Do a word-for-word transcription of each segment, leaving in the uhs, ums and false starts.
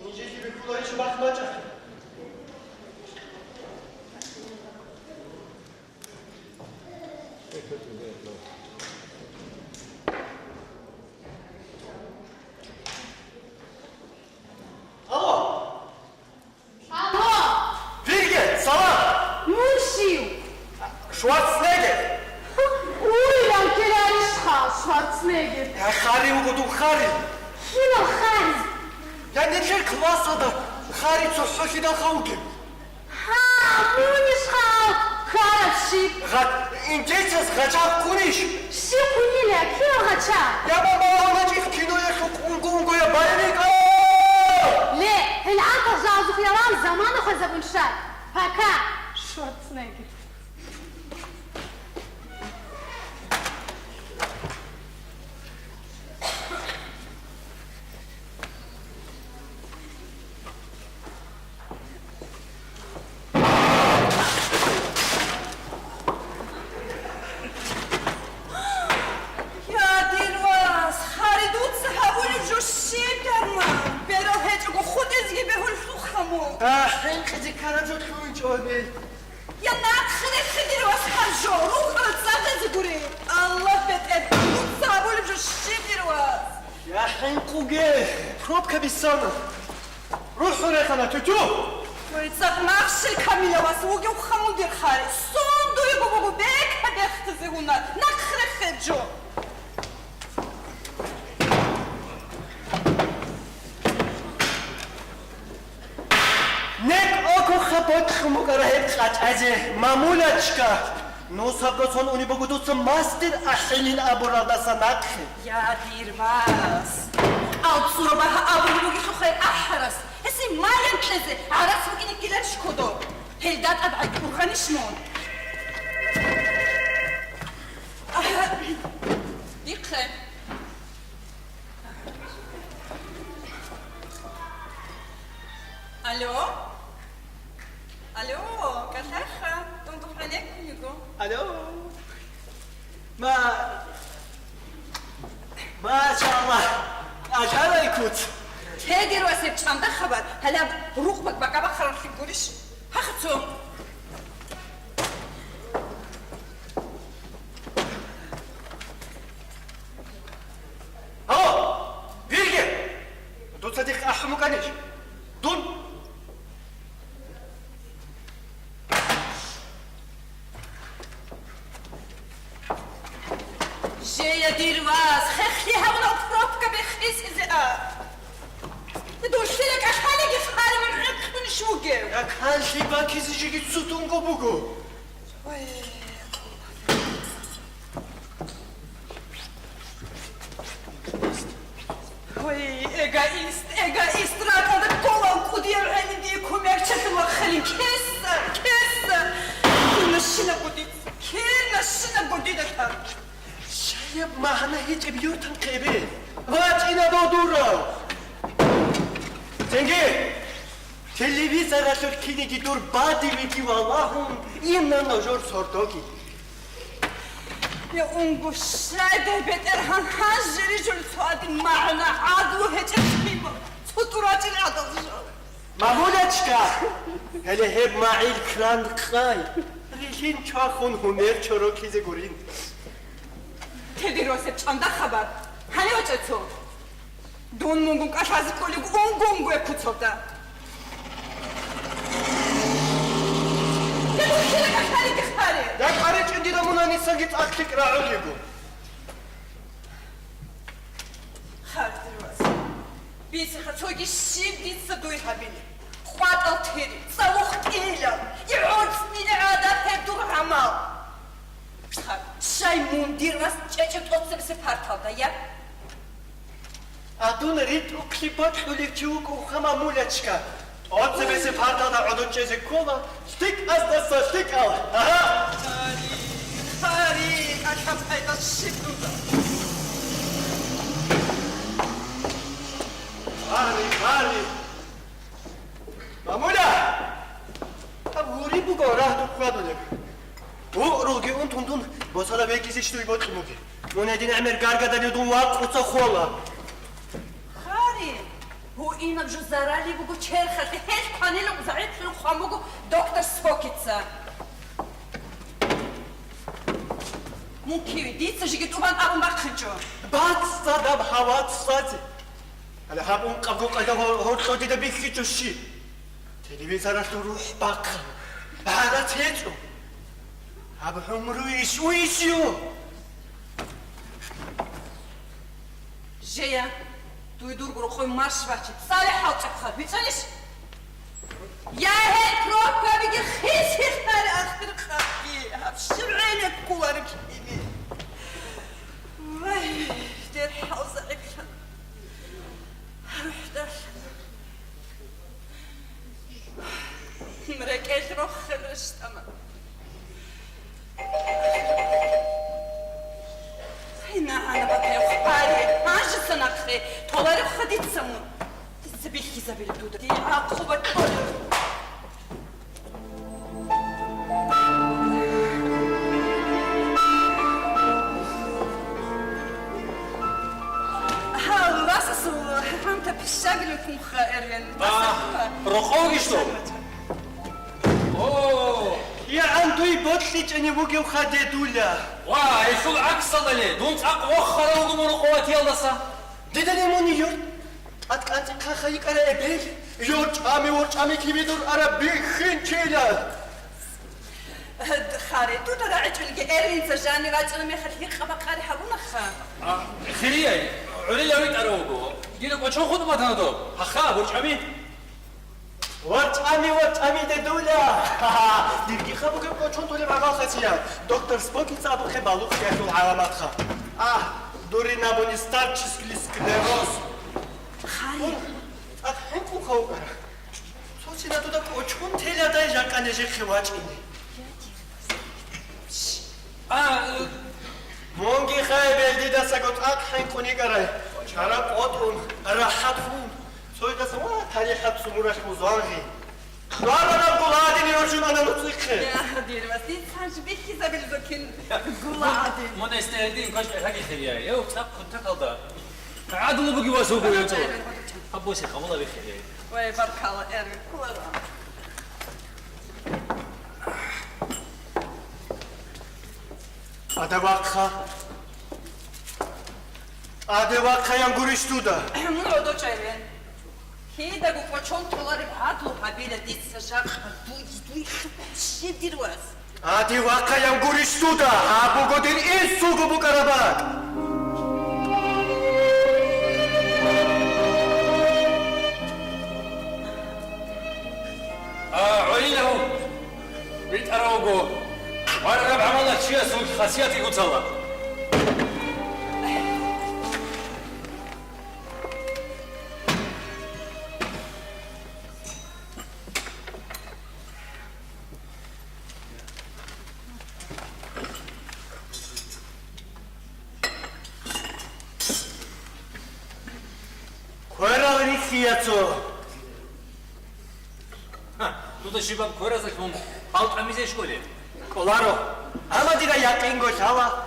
Инжиги бихьуларищ бахъ бачӀахъе. Алло! Алло! Бирге, салам! Мун щив? Шварценеггер! Уйран келарищха, Шварценеггер! Э, хари вуго дун, хари! Кинал хари? Я нилъер классалда хари цохӀолъидал хавги. Гьа, мунищха гьав хьарабщиб? Гъат, индейцаз гъачагъ ккунищ? Щив ккунила, кинав гъачагъ? Я баба, гьанжи киноялъул унго-унгояб байрикъа! Ле, гьел анкьал жавзухъялан замана хвезабун щай. Пока, Шварценеггер. Я, дир вас, хари дуца гьабулеб жо щиб дарман? Берал гьечӀого хутӀизеги бегьулелъулха мун. А, хӀинкъизе ккараб жо лъугьинчӀо гьеб. Я, нахъ рехе, дир вас, гьаб жо, рукъала цӀакъизе гури. Аллагь бетӀер, дуца гьабулеб жо щиб, дир вас? Я, хӀинкъуге, пробка бисана. РухӀун рехана, туту! Ой, цӀакъ махщел камилав вас вугевха мун, дир хари. Сон дуего буго бекаб бехтизе гьунар. Нахъ рехе жо. НекӀ окоха бокьун букӀара гьеб къачӀазе, мамулачка! Нусабго сон унеб буго дуца мастер ахӀилин абуралдаса нахъе. Я, дир вас! Алцура багьа абулеб бугелъулха ахӀарас, гьесие маян кьезе гӀарац букӀине ккеларищ кодоб? Гьелда тӀад гӀайиб ургъанищ мун? Дихъе. Алло? Алло, кӀалъайха, дун духъа некӀун йиго. Алло. Ма-, машаллагь, кӀалъалай куц. Те, дир вас, гьеб чӀванда хабар, гьалаб рукъ бакӀ-бакӀа бахъаралъи гурищ? Гьахъа цо. Гьо, Бирге! Дуца дихъ ахӀун букӀанищ? Дун! Жея, дир вас, хехлъи гьавунал пробка бехисизе а. Дулъила кӀалъалиги хъариман гӀехъунищ вугев? Раканлъи бакизе жиги цутунго буго. Ой. Ой, эгоист, эгоист, ракӀалда кколал кӀудияв гӀели дие кумекчилъун вахъали, кесар, кесар! Кинашинабго дица, кинашинабго дида тар! Щаяб магӀна гьечӀеб йортан ккебе! ВачӀина додурав! Цинги! Телевизоралъулъ киниги дур бадибиги валагьун, инна нужер сордоги. Я, унго, щайдай, БетӀергьан, гьанже рижулев цо гьадин магӀна гӀадлу гьечӀеб лъимал, цо тӀурачӀел гӀадал жо. Мамулячка, гьеле гьеб магӀил кран къай, рилъин чвахун гьумер чороклъизе гурин. Те, дир вас, гьеб чӀванда хабар, гьанив вачӀа цо. Дун мунгун кӀалъазе кӀолеб унго-унгояб куцалда. Я, дун хила кӀалъалиги харе! Я, къаричӀин дида мун гьанисаги цӀакъ лъикӀ рагӀулего. Хардир вас. Бицеха, цоги щиб дица дуй гьабилеб. КъватӀал тери, цӀалухъ кӀиилал, игӀорцӀнили гӀадат гьеб дур гӀамал. Щай мун, дир вас, чӀечӀеб тӀоцебесеб парталда, я? А дун ритӀухълъи бокьулев чи вукӀуха, мамулячка. ТӀоцебесеб парталда гӀодов чӀезе ккола, лъикӀаздаса лъикӀал. Агьа! Хари, хари, кӀалъал пайда щиб дуда? Хари, хари! Мамуля! Гьаб гьури буго рагьдухъ хьвадулеб. Гьуърулги унтун дун босала векӀизе щуй бокьун бугеб. Мун гьедин гӀемер гаргадали дун вакъуца хола. Инаб жо зарали буго черхалъе, гьел кванилан загӀиплъун хъван буго доктор Спокица. Мун киве, дица жеги тӀубан абун бахъинчӀо. БацӀцӀадаб гьавацӀцӀазе! Гьале гьаб ункъабго къайда гьор-, гьоркьо дида бихьичӀо щиб? Телевизоралъул рухӀ бахъа, гьарат гьечӀо. Гьаб гӀумру иш уйищ? Жея, дуе дурго рокъой марш бачи, цӀале хӀалтӀухъа, бицӀанищ? Я гьел пробкабиги хис-хихъари ахир къабги, гьаб щиб гӀенеккулари ккине. Вай, дер хӀалза гӀиплъана. РухӀдалъана. РекӀел рохел рещтӀана. Гьанаб батаев хъвари, гьанжеца нахъе толаревха дица мун. Дица бихьизабила дуда, дие гӀакъуба кьолев. Гьал, васасул гьанта пищабилин кумха, Эрвин. Агь, рокъовги что? О! КигӀан дуй бокьичӀани вугевха, дедула? Ва, гьелъул гӀаксалдале, дун цӀакъ вохарав вуго мун рокъов ватиялдаса. Дедали мун юрт? ТӀадкӀанцӀихъаха йикӀара эбел, ворчӀами-ворчӀами киве дур араб бихьинчила. Харе, дуда рагӀичӀониги Эрвинца жанив вачӀана мехалъ гьикъа-бакъари гьабунаха. А, хирияй, гӀурилав витӀарав вуго. Дила кӀочон хутӀун батана доб. Гьаха, ворчӀами. ВорчӀами, ворчӀами, дедула! Дирги хабугеб кӀочон толеб гӀамал хасият. Доктор Спокица абухъе балугълъиялъул гӀаламатха. Агь, дурин абуни старческий склероз. Хари. Ун, ат хӀинкъулха вукӀара. Цо-цина дуда кӀочон теладай жакъа нижехъе вачӀине. А, э, мунги хай белдидасаго цӀакъ хӀинкъун йикӀарай, чара къотӀун, рахӀат хун, цойдаса ва тарихӀат сумуралъ музагъи. Варараб гуладин рожун ана нуцӀихъе. Я, дир вас, дица гьанже бихьизабилзукин гуладин. Мун эсте гьедин квеш бехаги хирияй, ев цӀакъ кутакалда. ГӀадлу буги вас вуго, ев цӀо. Аббосе къабула бихирияй. Вай, баркала, Эрвин, кулара. Адавахъа. Адавахъа ян гурищ дуда. Мун гӀодо чӀайрен. Кидаго кӀочон толареб гӀадлу гьабила дица жакъа, дуй, дуй, щиб дир вас? Адавахъа ян гурищ дуда, гьаб буго дир инсулго букӀараб бакӀ. А, гӀолилав! ВитӀаравго, варраб гӀамала чиясул хасияти гуцала. Кверал рихьияцо. Ха, дуда щибаб кверазда лъун хъалтӀамизе щолеб? КӀоларо. Амма дида якъинго лъала,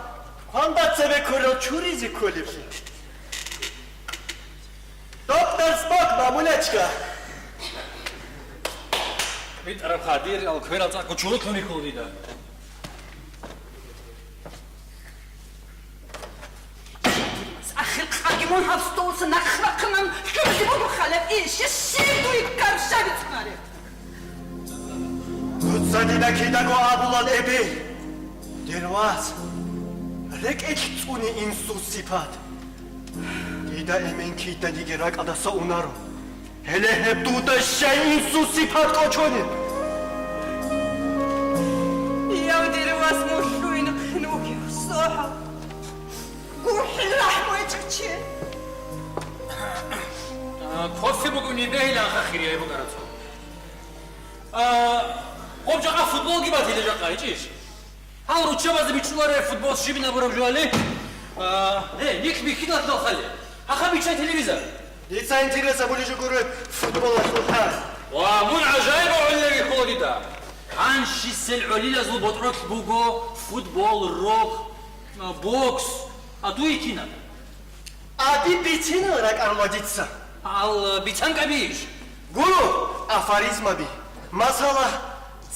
хванба цебе кверал чуризе кколеблъи. Доктор Спок, мамулечка! ВитӀараб хадир, ал кверал цӀакъго чурутлъун рихьула дида. Ахир къаги мун гьаб столца нахъ-нахъ нан лъугьизе буго халаб иш, я щиб дуе карша бицунареб? Дуца дида кидаго абулал эбел, дир вас, рекӀелъ цӀуне инсул сипат. Дида эмен киданиги ракӀалдаса унаро. Гьеле гьеб дуда щай инсул сипат кӀочонеб? Я, дир вас, мун лъугьине хъин вугев, сохӀо. ГурхӀел рахӀму гьечӀев чи. А, кофе бугони бегьилан, хахири ай бугара цо. А, гъоб жакъа футболги батила жакъа, гьечӀищ? Гьал руччабазда бичӀчӀуларо футбол щибин абураб жо гьали. А, гье, нилъ бихьидал хали. Гьаха биччай телевизор. Дица интерес абулеб жо гуро футболалъул хӀал. Ва, мун гӀажаиб гӀолилави ккола дида. Гьанжисел гӀолилазул ботӀролъ буго футбол, рок, а, бокс. А дуе кинаб? Аби бицинал ракӀарала дица. Ал бицанкӀабищ? Гуро, афоризмаби. Масала,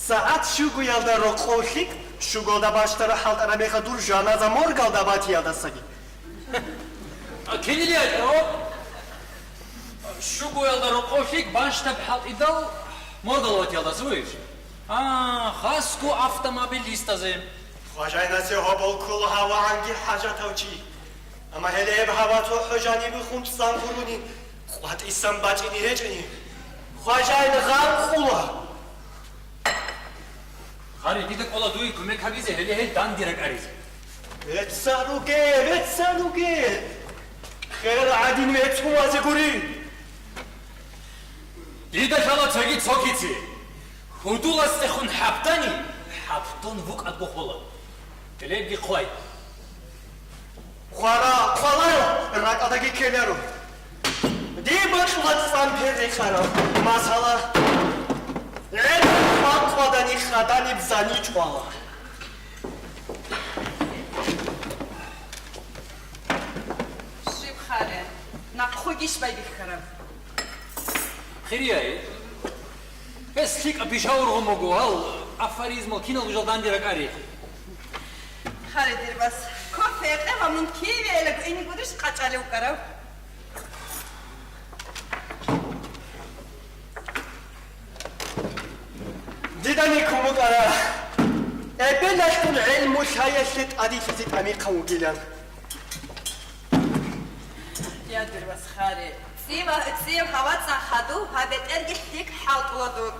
сагӀат щугоялда рокъов лъикӀ, щугоялда бащдара хӀалтӀараб мехалъ дур жаназа моргалда батиялдасаги. А, кинилиялъ, о? Щугоялда рокъов лъикӀ бащдаб хӀалтӀидал моргалда батиялдаса бугищ? А, хасго автомобилистазе. Хважайнасе гьобол ккола гьаваанги хӀажатав чи. Амма гьеле гьеб гьава цо хӀужанибехун цӀан гурони, къватӀисан бачӀине гьечӀони, хважайин гъанкъула. Хари, дида кӀола дуе кумек гьабизе, гьеле гьел данде ракӀаризе. Веццан руге, веццан руге! Херал гӀадин веццун вазе гури! Дида лъала цоги цо кици. Гьудуласдехун хӀабдани, хӀабдун вукӀадго хола. Гьелебги хъвай. Хвара, хваларо, ракӀалдаги ккеларо. Дие бокьула цӀан пер рекъараб, масала, гӀел хъван-хъвадани хадани бзани чӀвала. Щиб, Хари, нахъугищ байбихьараб? Хирияй, гьес лъикӀаб бижавургъун буго, гьал афоризмал киналго жал данде ракӀари. Хари, дир вас, кофе гьекъе ва мун киве элаго ине гурищ къачӀалев вукӀарав? Дидани кумукӀара, эбелалъул гӀелму лъаялъе тӀадилъизе тӀамихъан вугилан. Я, дир вас Хари, цӀив, цӀив гьавацӀан хадув, гьаб бетӀерги лъикӀ хӀалтӀула дур.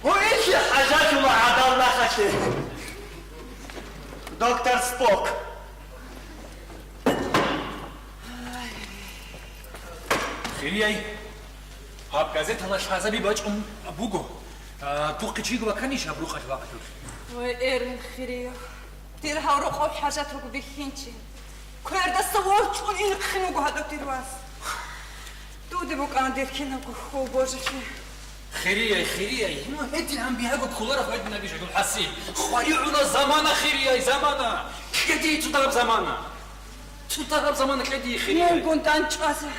Гьуинлъи хӀажатула гӀадал нахалъе, доктор Спок. Хирияй, гьаб газетала лъазаби бачӀун буго. А, духъе чиго ваканищ гьаб рукъалъ вахъулъ? Ой, Эрвин хирияв, дир гьав рокъов хӀажат руго бихьинчи. Квердаса ворчӀун инхъин вуго гьадаб дир вас. Дуде букӀана дир кинабго хьул божизе. Хирияй, хирияй, ну, гьедин гьанбигьаго кколараб гьедин абиша дун хӀасил. ХвайигӀуна замана, хирияй, замана. Кьеди цо дагьаб замана. Цо дагьаб замана кьеди, хирияй. Мунгун дандчӀвазе.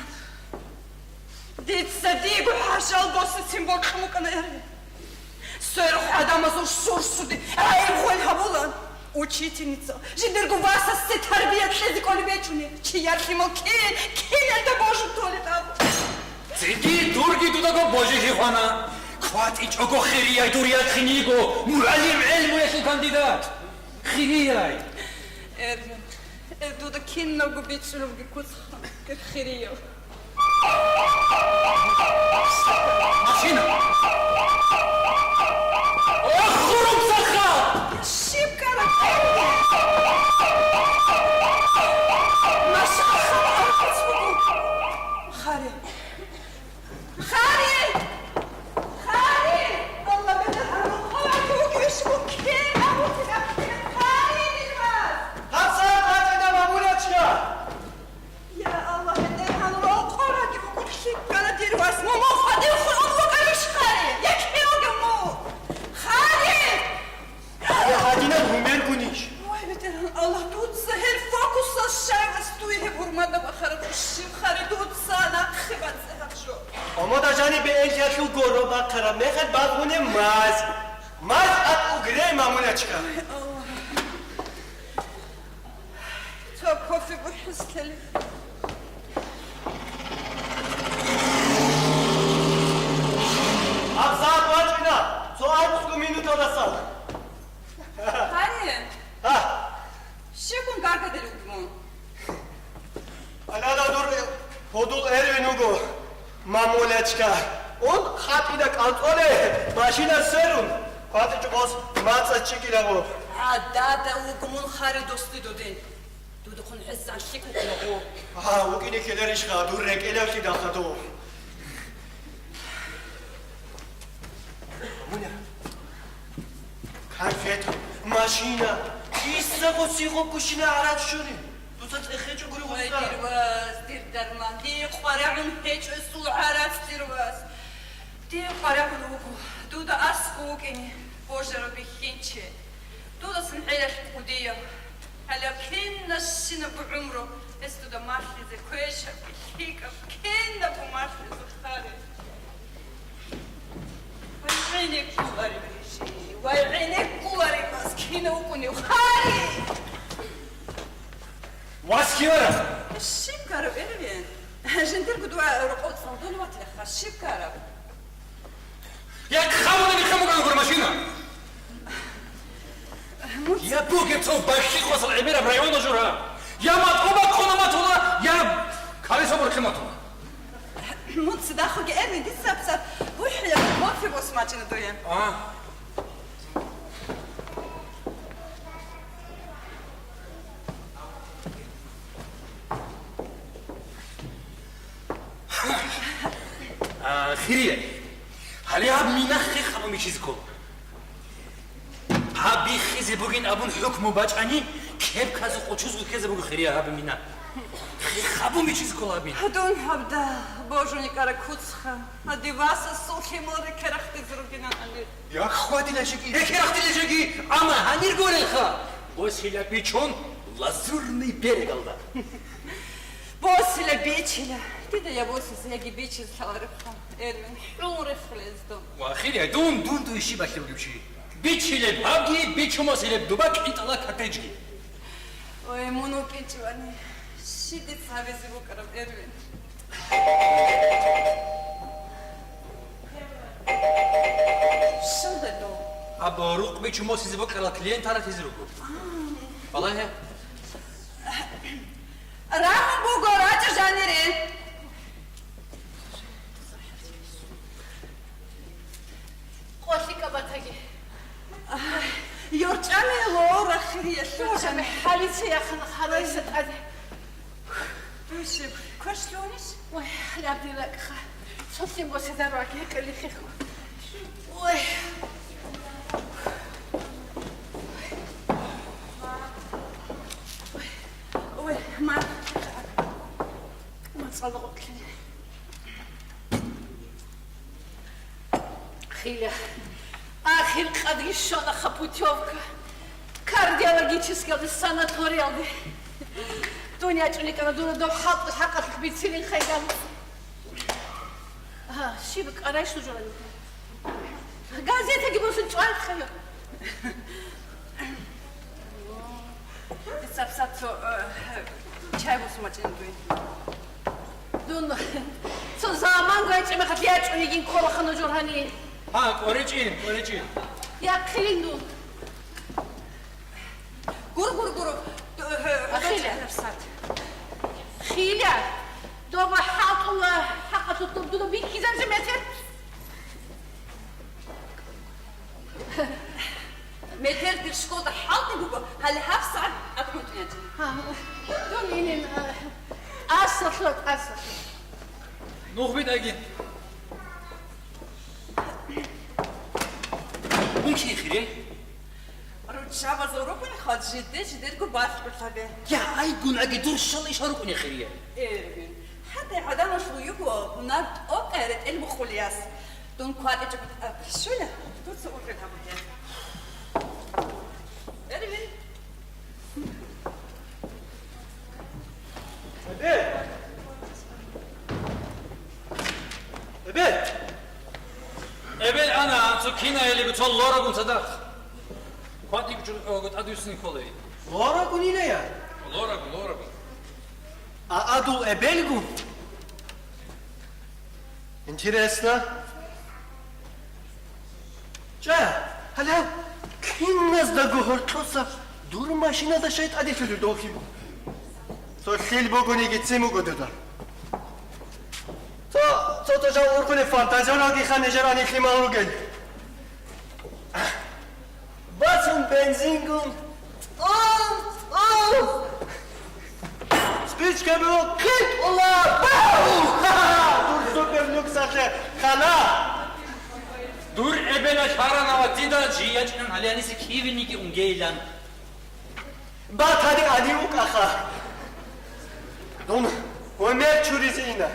Дица диего хӀажал босицин бокьун букӀана гьари. Сверухъ гӀадамазул сурсуде гӀайиб гъой гьабула. Учительница, жиндирго васасде тарбия кьезе кӀолеб гьечӀони, чияр лъимал ки-, киналда божун толеб абу. Цинги дурги дудаго божи хихвана. КватӀичӀого хирияй дур яхъин йиго, мугӀалим гӀелмуялъул кандидат. Хирияй. Эрвин, э, дуда киналго бичӀчӀулебги куцха, хирияв. Машина! Ох, хурумсаха! Щиб ккараб? Машина хабар буго. Хари. Хари! Хари! Аллагь, бетӀер гьарун хъван, гьуги вищ буккин, абу кида ккин, Хари, дир вас! ГьабсагӀат вачӀина, мамулячка! Я Аллагь, бетӀергьан, рокъораги рукӀун лъикӀкӀана дир вас, мугьмугь хадив хурун вукӀарищ, Хари? Я кӀиявги мугь? Хари! Гьале гьадинаб гьумергунищ? Вай, бетӀергьан Аллагь, дуца гьел фокусал щай вас дуе гьеб гьурмада бахараб щиб, Хари, дуца нахъе бацӀцӀе гьаб жо. Амма дажани бегӀенлъиялъул горо бахъараб мехалъ бакъунеб маз. Маз атӀугрей, мамулячка. Вай, Аллагь. Цо кофе бухӀизе ккела. ГьабсагӀат вачӀина, цо арбцӀго минуталдасан. Гьаре. Гьа. Щиб мун гаргадулев вуго мун? Алада дур гьудул Эрвин вуго. Мамулячка, ун хъатӀида кӀалцӀоле, машина сверун, кватӀичӀ къос мацӀа чӀикӀилаго. ГӀадада вуго мун, Хари, досди дудин. Дудухъун гьезан лъикӀ вукӀинаго. А, вукӀине ккеларищха, дур рекӀелавлъидал хадув? Мамуля, конфет, машина, кисаго сихо кущина гӀарац щури. Дуца цӀехечӀо гури. Вай, гъуса. Дир вас, дир дарман, дие къварагӀун гьечӀо эсул гӀарац, дир вас. Дие къварагӀун вуго, дуда аскӀов вукӀине божарав бихьинчи. Дудасан хӀеялъ кӀудияв. Гьалаб кинабщинаб гӀумру гьес дуда малъизе, квешаб, лъикӀаб, кинабго малъизе, Хари. Вай, гӀенеккулареб жи, вай, гӀенеккулареб вас кинав вукӀунев, Хари! Вас кивара? Щиб ккараб, Эрвин? Жиндирго дова рокъов цӀалдун ватиха, щиб ккараб? Я хъавуна нихъа мугӀан гур машина! Муц- Я бугеб цо бахъи хвасал гӀемераб району жура! Я матӀуба ккуна матула, я калиса бурхи матула! Муц дахуги, Эрвин, дица абцат бухӀияб кофе босмачӀина дуе. А? А, хирияй, гьале гьаб мина хехаб мичизе ккола. Гьаб биххизе бугин абун хӀукму бачӀани, кепказу къучузгу ккезе буго хирия гьаб мина. Хехаб мичизе ккола гьаб мина. Дун гьабда божуни ккара куцха, гьади васасул лъимал рекерахъдизе ругинан гьанир. Як хьвадила жеги, рекерахъдила жеги, амма гьанир горелха, босила бичун лазурный берегалда. Босила, бичила. Дида я босизе, яги бичизе лъаларебха. Эрмин, хӀун рехлез дун. Ва хирия, дун, дун, дун щиб балъи бугеб чи? Бичилеб гьабги, бичун босилеб дуба кӀитӀала катеджги. Ой, мун вукӀинчӀевани, щиб дица гьабизе букӀараб, Эрвин? Щалда дов? Аб рукъ бичун босизе букӀарал клиент гьаратизе руго. А. Балагье. Рагьун буго, рачӀа жанире. Къо лъикӀаб батаги. ЙорчӀами ло, рахириялъул. Дурчами хӀалица яхана хадайса тӀаде. Душеб, квешлъунищ? Ой, ляб дила кӀха. Цо лъим босизе руаги къилихиху. Ой. Ой, ма. Ма цӀалда гъоркье. Хила, ахир къадги щванаха путёвка кардиологическалде санаториялде. Дун ячӀунекӀана дура доб хӀалтӀул хӀакъалъулъ бицилин хайган. А, щиб кӀарай шужурали? Газетаги босун чӀвай хайо. Дица абцат цо, э, чай босун бачӀин дуе. Дун цо заман гвечӀеб мехалъ ячӀунигин кколаха нужер гьанир. Гьа, кӀоречӀин, кӀоречӀин. Яхъилин дун. Гур, гур, гур. Ду-, э, Ахила. Гьабсат. Хила. Доба хӀалтӀула хӀакъалъулъ доб дуда бихьизаб жо метер. Метер дир школда хӀалтӀи буго, гьале гьабсагӀат тӀад хӀунтӀи ячӀина. Гьа, дун инин, а, тӀасалъула, тӀасалъула. Нух битӀаги. Мун кин хире? Руччабазул рукӀунехъад жидде-жидерго баркь гӀуртабе. Я, айгун аги, дур щал иш рукӀунехирия. Эрвин, хӀатӀе гӀадамалъул юго гьунар тӀокӀай ретӀел мукъулияс. Дун кватӀичӀого щула, дуца ургъел гьабуге. Эрвин. Эбел! Эбел! Эбел ана, цо кинайилиго цо лорагун цадахъ. КватӀичӀого тӀадвуссине кколей. Лорагун илая? Лорагун, лорагун. А адул эбелгун? Интересно. ЧӀа, гьале, киназдаго гьоркьоса дур машинада щай тӀаделъулел дохиб. Цо лъил бугониги цин буго дуда. Цо, цо, цо жал ургъулеб фантазиялги ха нижер анилъимал ругел. Бацун бензингун. О, о! Спичкаби хъитӀула! Бау! Дур супер люксалъе хана! Дур эбела лъаранава дида жи ячӀинан гьале анисе кивиниги унгейилан. Батани ани укӀаха. Дун гьумер чуризе ина.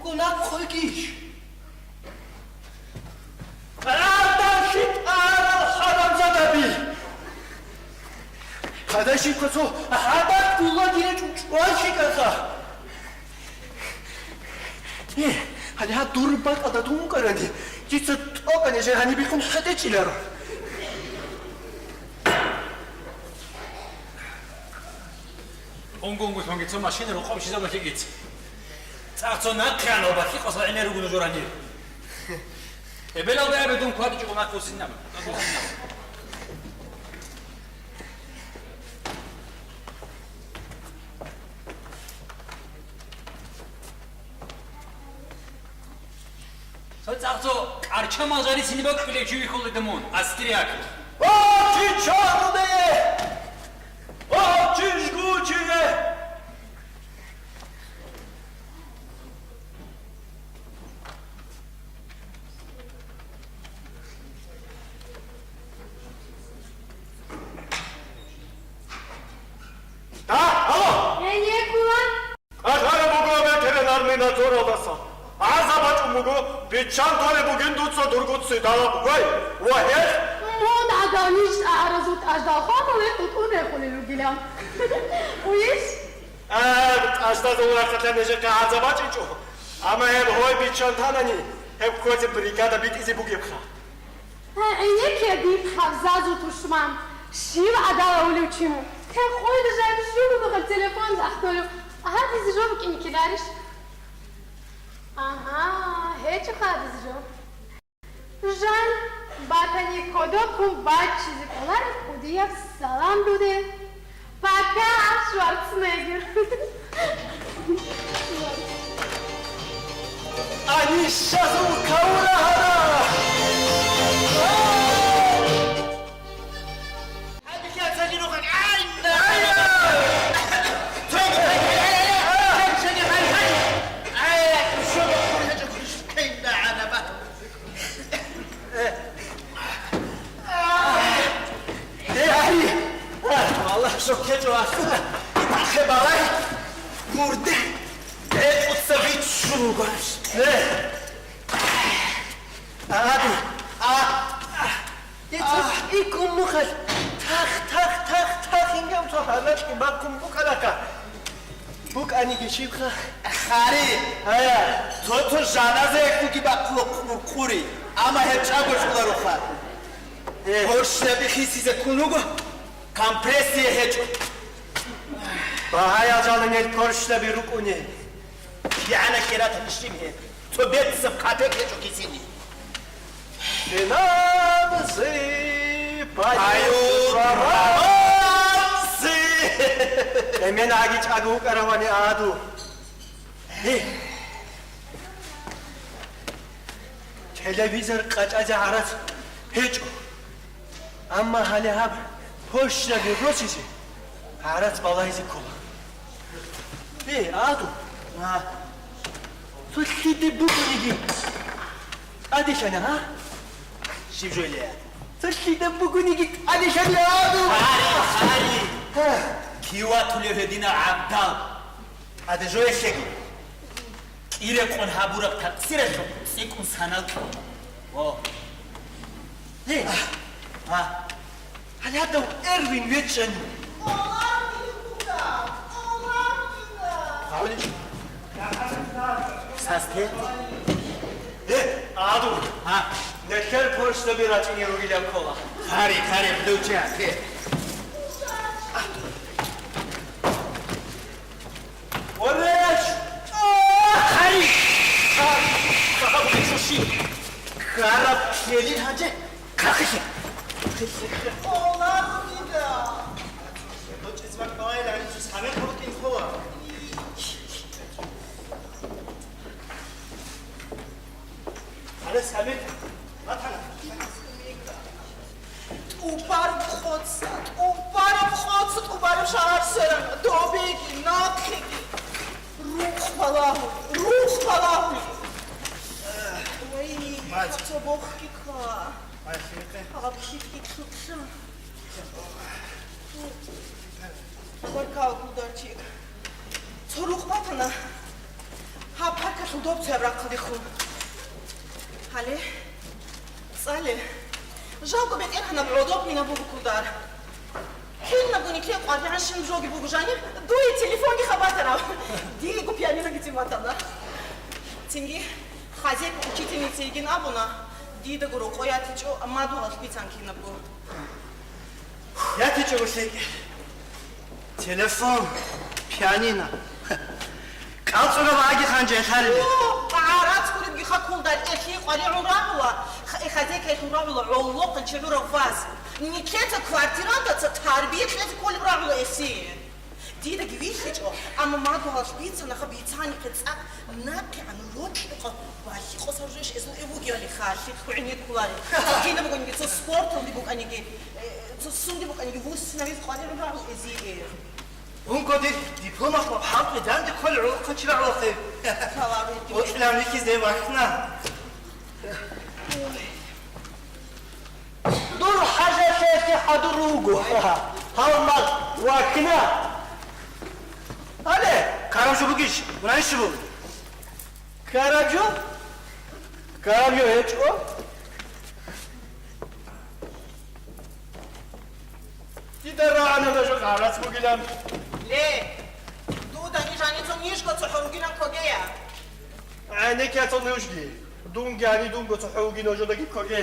Кунак хойкиш. Радалъи тӀарал хӀарамзадаби! Гьадаши квацо гьадаб гулаги речӀун чӀваллъикӀаха. Э, гьале гьаб дур бакӀалда дун вукӀарани, дица тӀокӀани жер гьанибихъун хӀетӀечӀиларо. Унго-унгулъунги цо машина рукъоб щизабулъигиц. ЦӀакъ цо нахъе ана ва бахъи къосла гӀемер руго нуж орани. Эбелалда абе дун кватӀичӀого нахъе усинаб. Цо цӀакъ цо къарча мал жари сине бакӀулев чи вихьуледа мун, австриякас. О, чи чорудее! О, чи жгучие! Да, алло! Гьенеккула! Къагъараб буго ветеринарный надзоралдаса. ГӀарза бачӀун буго, биччан толеб бугин дуца дургуци далаб бугай. Ва гьес? Мун гӀадал ниж тӀагӀаразул тӀаждал хвамали тӀутӀун рехулел ругилан. Уйищ? А, тӀаждазул рахъалъан нижехъе гӀарза бачӀинчӀо. Амма гьеб гьой биччан танани, гьеб ккозе бригада битӀизе бугебха. Гье, гьеке дихъаб зазу тушман, щив гӀадала улев чи мун? Гьеб хойда жай жугьутӀухъаб телефон захъдолев, гьадизе жо букӀине ккеларищ? Агьа, гьечӀо гьадизе жо. Жан, батани кодобккун баччизе кӀолареб кӀудияб салам дуде. Пока, Шварценеггер. Анищазул кавура гьара! Э, гьари! Валлагь, жо ккечӀо асула. Нахъе балай, мурде бекӀуца биччун вугош. Э! Аби! А! Икун нухалъ тах, тах, тах, тах ингев цо гьалачӀги бахъун букӀараха. БукӀаниги щибха? Хари! Ая! Цо-цо жаназаяккуги бахъула къу-, къури, амма гьеб чӀаго чӀулароха. Э. Поршаби хисизе ккун вуго, компрессия гьечӀо. Багьаял жананел поршаби рукӀуни. КигӀана хиратани щиб гьеб? Цо беццаб капек гьечӀо кисини. Финанси, паюрманси. Эмен агичӀаго вукӀаравани аду. Гье. Телевизор къачӀазе гӀарац гьечӀо. Амма гьале гьаб пошдаби росизе гӀарац балайзе ккола. Э, аду. А. Цо лъиде бугониги тӀаделъана, а? Щиб жойли? Цо лъиде бугониги тӀаделъана, аду. Хари, хари. А. Киватулев гьединал гӀабдал. ТӀаде жо эхеги. КӀирекъон гьабураб такъсиралъухъ цӀикӀкӀун санал кьун. О. Гье. А. Гьале гьадав Эрвин вечӀани. Састе? Э, аду. А. Нехер почтаби рачӀине ругилан ккола. Хари, хари, включай, хе. Ореш! Хари! Ха-, ха-, ха-, шуши! Хараб ккелин гьанже! Хахисе! Олар дида! Дочиз вак балайла гьанже самер хабутин хола. Гьале самер батана. ТӀубараб къоца, тӀубараб къоца, тӀубараб шагьар сверана, добеги, нахъеги. Рукъ балагьули, рукъ балагьули. Вай, мать. Цо бохъги ккола. Мать, лъикъе. Гьаб лъикъги лъукъа. Баркал, Гулдарчик. Цо рукъ батана. Гьаб паркалъ Удобцаяб рахъалдехун. Гьале, цӀале. Жалго, бетӀергьанаб гӀодобминаб буго кколдар. Кинабго никле къваригӀанщинаб жоги буго жаниб, дуе телефонги хабатарав. Диего пианиноги тӀиматана. Цинги хозяйка учительница йигин абуна, дидаго рокъой ятичӀо, амма дугьалалъ бицан кинабго. ЯтичӀого лъикӀ. Телефон, пианино. КӀалцӀунаб аги ханжа гьелъалиле. О, гӀарац гуребги хакулда, эхи къваригӀун рагӀула, х-, хозяйкаялъул рагӀула гӀолохъан чагӀурав вас. Никлеца квартирантаца тарбия кьезе кколеб рагӀула эси. Дидаги вихьичӀо, амма мадугьалъ бицана, ха бицани хъе цӀакъ нахъегӀан рокьукъа балъикъо саржеш эзул эбугиали халлъи хъугӀине кколари. Кинаб бугониги, цо спорталде букӀаниги, э, цо сунде букӀаниги, вуссинавиз къваригӀун рагӀул эзие. Унго дир дипломалъ хӀалтӀи данде кколи гӀолохъанчи рагӀулахъе. Салам алейкум. Окьилан вихьизе вахна. Дур хӀажалъеялъе хӀадур руго. Гьалмагъ вахьина. Гьале, караб жо бугищ? Мунагьищ буго? Караб жо? Караб жо гьечӀо. Дида рагӀана жо гӀарац бугилан. Ле, дуда нижаницун нижго цохӀо ругилан ккогея. ГӀенекке цо нужги. Дунги гьани дунго цохӀо вугин нужедаги ккоге.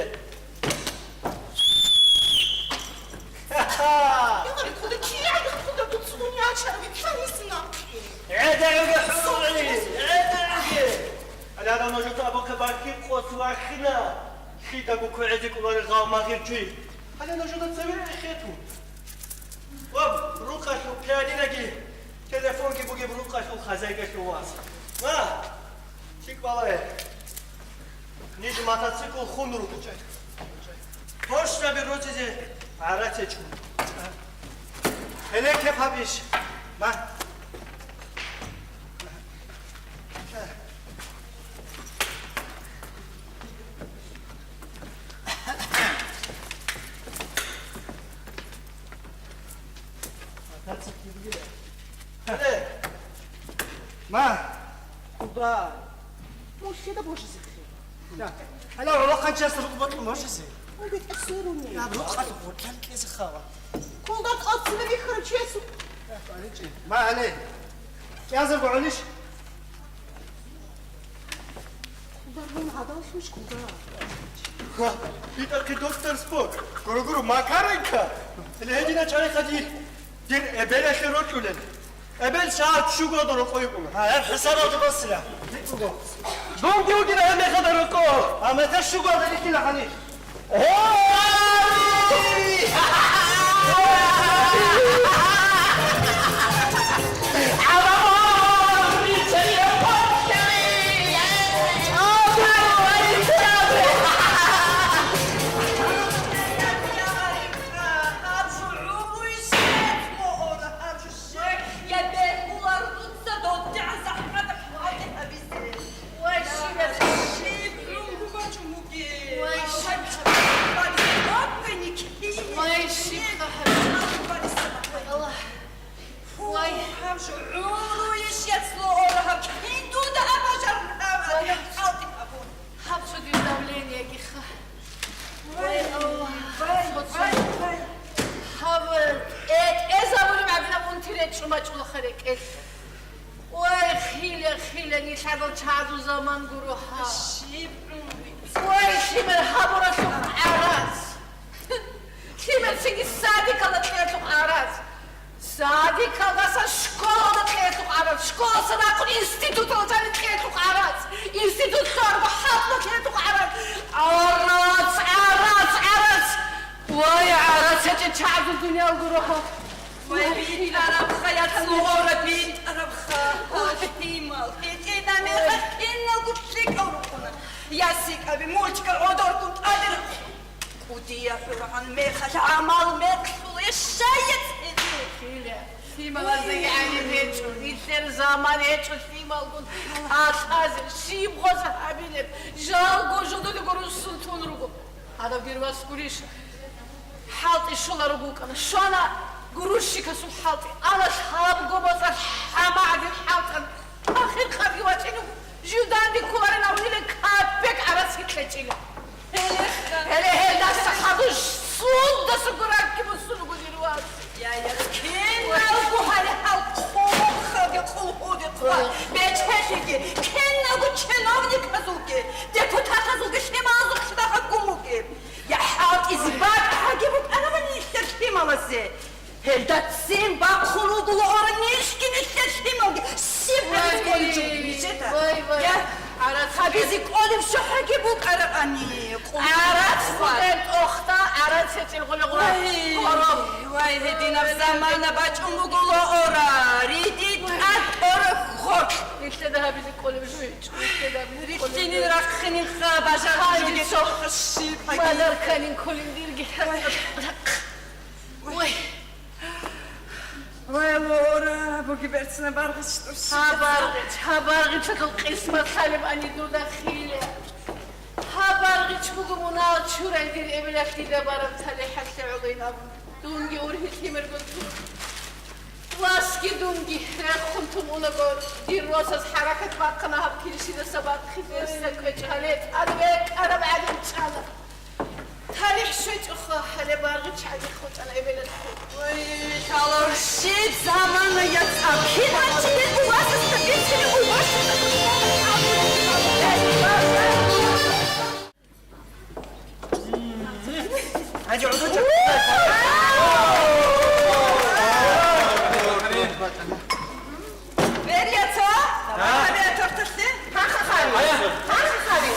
Ха-ха! Ягъари, хъуда кигӀан, хъуда дуцӀцӀун ячараби, кьанисин ахъи. ГӀедегӀуге хӀурули, гӀедегӀуге! Алада нужеца абухъе баркин къос вахина, лъидаго квегӀезе кӀоларел гъалмагъир чи. Гьале нужеда цеве эхетун. Ва рукъалъул пианиноги, телефонги бугеб рукъалъул хозяйкалъул вас. Ва! ЛъикӀ балагье. Ниж мотоцикл хун руго. Поршнаби руцизе гӀарац гьечӀо. Гьеле кеп гьабищ? Ма. Мотоцикл бугила. Гьеле. Ма. Куда? Мурщида божизе хи. Да. Гьала гӀолохъанчияс рукъ бокьун божизе. Ой, бетӀер суруни. Я, рукъалъ гъоркьан кьезе хава. Кулда кӀалцина бихьарав чияс. Ма гьале. КӀиазарго гӀолищ? Кулда рун гӀадаллъунщ кулда. Ха, битӀахъи доктор Спок. Гуро-гуро, Макаренко. Легьедина чӀарихъади. Дир эбелалъе рокьулел. Эбел сагӀат щуго дорокъой йикӀуна. Гьа, гьеб хӀисабалда босила. Дунги вугила гьеб мехалда рокъо. А мета щуго дорикила хани. Гьаб жо гӀумруялъ щвецӀго ора, гьаб жо щве-, я бегьулар дуца додигӀан захӀматаб хӀалтӀи гьабизе. Вай, щиб гьабизе? Щиб гӀумру бачӀун бугеб? Вай, щиб гьабизе? Вай, щиб гьабизе? Аллагь. Вай. Гьаб жо гӀумруялъ щвецӀго ора, гьаб кин дуда гьаб бажарун гьаб хӀалтӀи гьабун. Гьаб цо дир давлениеги ха. Вай, вай, вай, вай. Гьаб, э, тӀезабулеб гӀадинаб унти речӀчӀун бачӀула ха рекӀелъ. Вай, хиле, хиле, нилъ гьадал чагӀазул заман гуро гьаб. Щиб гӀумру? Вай, лъимер гьабуралъухъ гӀарац. Лъимер цинги садикалда кьеялъухъ гӀарац. Садикалдаса школалда кьеялъухъ гӀарац, школалдаса рахъун институталда жаниб кьеялъухъ гӀарац, институт лъугьарго хӀалтӀуда кьеялъухъ гӀарац. ГӀарац, гӀарац, гӀарац! Вай, гӀарац гьечӀеб чагӀазул дуниял гуро гьаб. Вай, битӀарабха, я цӀугӀура, битӀарабха. Вай, лъимал, гьитӀина мехалъ киналго лъикӀал рукӀуна. Я сикӀаби мультикал гӀодоркун тӀаде рахъун. КӀудияб ХӀургӀан мехалъ гӀамал мекълъула, я щай я цӀезе? Хиле, лъималаздаги гӀайиб гьечӀо, нилъер заман гьечӀо лъималгун гьалъазе, щиб гъоз гьабилеб, жалго жодулего руссун тун руго. Гьадаб дир вас гурищ, хӀалтӀи щоларо букӀана, щвана грузчикасул хӀалтӀи, ана лъабго моцӀалъ хӀама гӀадин хӀалтӀан, ахир къабги вачӀинев жив дай Гьелда ццин бахъун вугила ора нилъги нилъер лъималги. Щиб гьабизе кӀолеб жо бугеб нижеда? Вай, вай. Я, гьабизе кӀолеб жо гьаги букӀарабани. ГӀарац бугеб тӀохда, гӀарац гьечӀел гъули гъура. Вай, вай, гьединаб замана бачӀун бугила ора, риди тӀад ора гъоркь. Нилъеда гьабизе кӀолеб жо гьечӀо, нилъеда гьабизе кӀолеб жо. Рихьинин, рахъинин ха, бажарулги цохъа щиб гьаги. Мадарканин кколин дирги. Вай. Вай. Вай, лора, буги берцина баргъич дурсу. Гьа баргъич, гьа баргъичалъул къисмат лъалеб ани дуда хиле. Гьа баргъич буго мунагь чурай дир эбелалъ дида бараб талихӀалъе гӀолин абун. Дунги ургьи лъимерго тур. Васги дунги рехун тун унаго, дир росас хӀаракат бахъана гьаб килщидаса бахъизе кӀвечӀ гьале тӀад бекӀараб гӀадин чӀана. ТалихӀ щвечӀоха, гьале баргъи чагӀи хутӀана эбелалъе. Ой, лъалар щиб замана, я цӀакъ! Кинал чилел у вас остановитесь, у вас остановитесь! ХӀаджи, гӀодов чӀа. Берия цо? Гьабиа торталъе? Гьанха хари. Гьанха хари.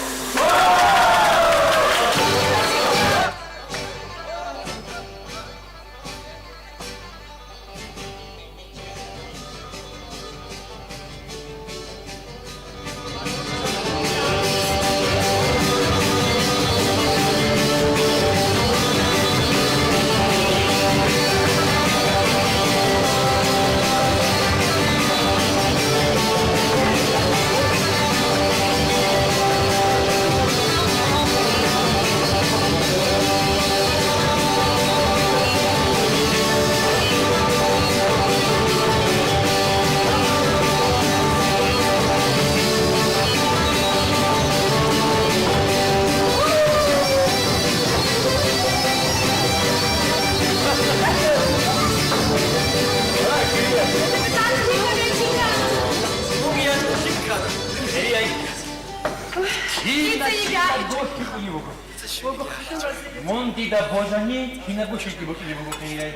Мун дида божани, кинабго щибги букӀине буго, хирияй.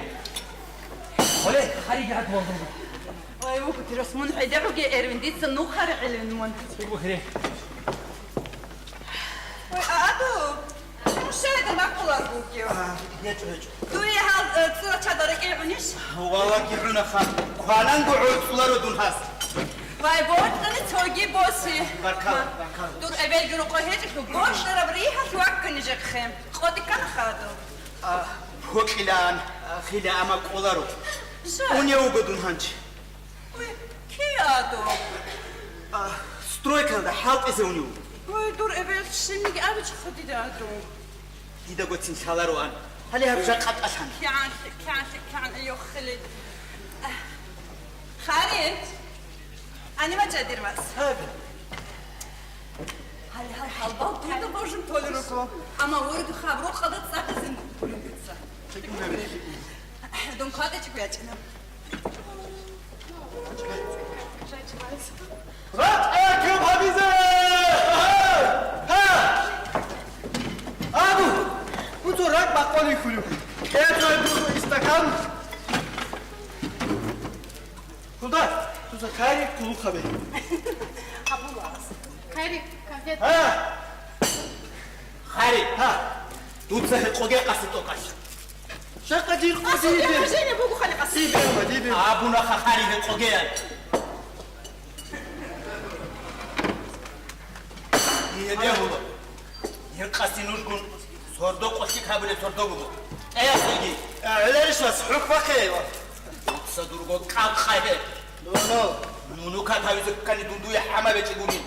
Оле, хариги гьадвалдун. Ой, вукӀутирас мун гӀедегӀуге, Эрвин, дица нухари гӀелин мун. ВукӀу хире. Ой, Аду, мушаида накъулар бугев. А, гьечӀо, гьечӀо. Дуе гьал, э, цӀура чада рекӀе гӀунищ? Валаги гӀунаха, квананго гӀорцӀуларо дун гьас. Вай, борцӀани цоги боси. Баркала, баркала. Дур эбелги рокъо гьечӀелъул, борщараб ригьалъ ваккани жехъе. КъотӀи кканаха Аду. А, гьоркьилаан, а, хила, амма кӀоларо. Жа. Унев вуго дун гьанже. Ой, киядо? А, стройкалда хӀалтӀизе унев вуго. Ой, дур эбел, щибниги абичӀоха дида Аду. Дидаго цин лъалароан. Гьале гьаб жакъа тӀалъан. КигӀан, кигӀан, кигӀан, йоххили. Харин. Гьаниб бачӀа, дир вас. Гьаб. Гьале гьал хӀалбал дуда божун толел руго. Амма вуриду хаб рукъалда цӀакъизин гурин дица. Дун кватӀичӀого ячӀина. РакӀа киб гьабизе! Гьа! Аду! Куцо ракӀ бакъони хулю. КӀецӀой буго истакан. Куда? Дуца кари кулухъабе. Абулас. Кари, конфет. Гьа! Хари! Гьа! Дуца гьекъоге къаси тӀокӀалъ. Жакъа дир къо дибе. Дибе, ма, дибе. Абуна ха хари гьекъоге ян. Дие бегьула. Гьекъаси нужгун сордо къосик гьабулеб сордо буго. ТӀаясулги. ГӀеларищ вас хӀухьбахъе. Дуца дурго кӀалхъай гьеб. Дуно. Нуну катавизеккани дундуе хӀама бечӀи гунин.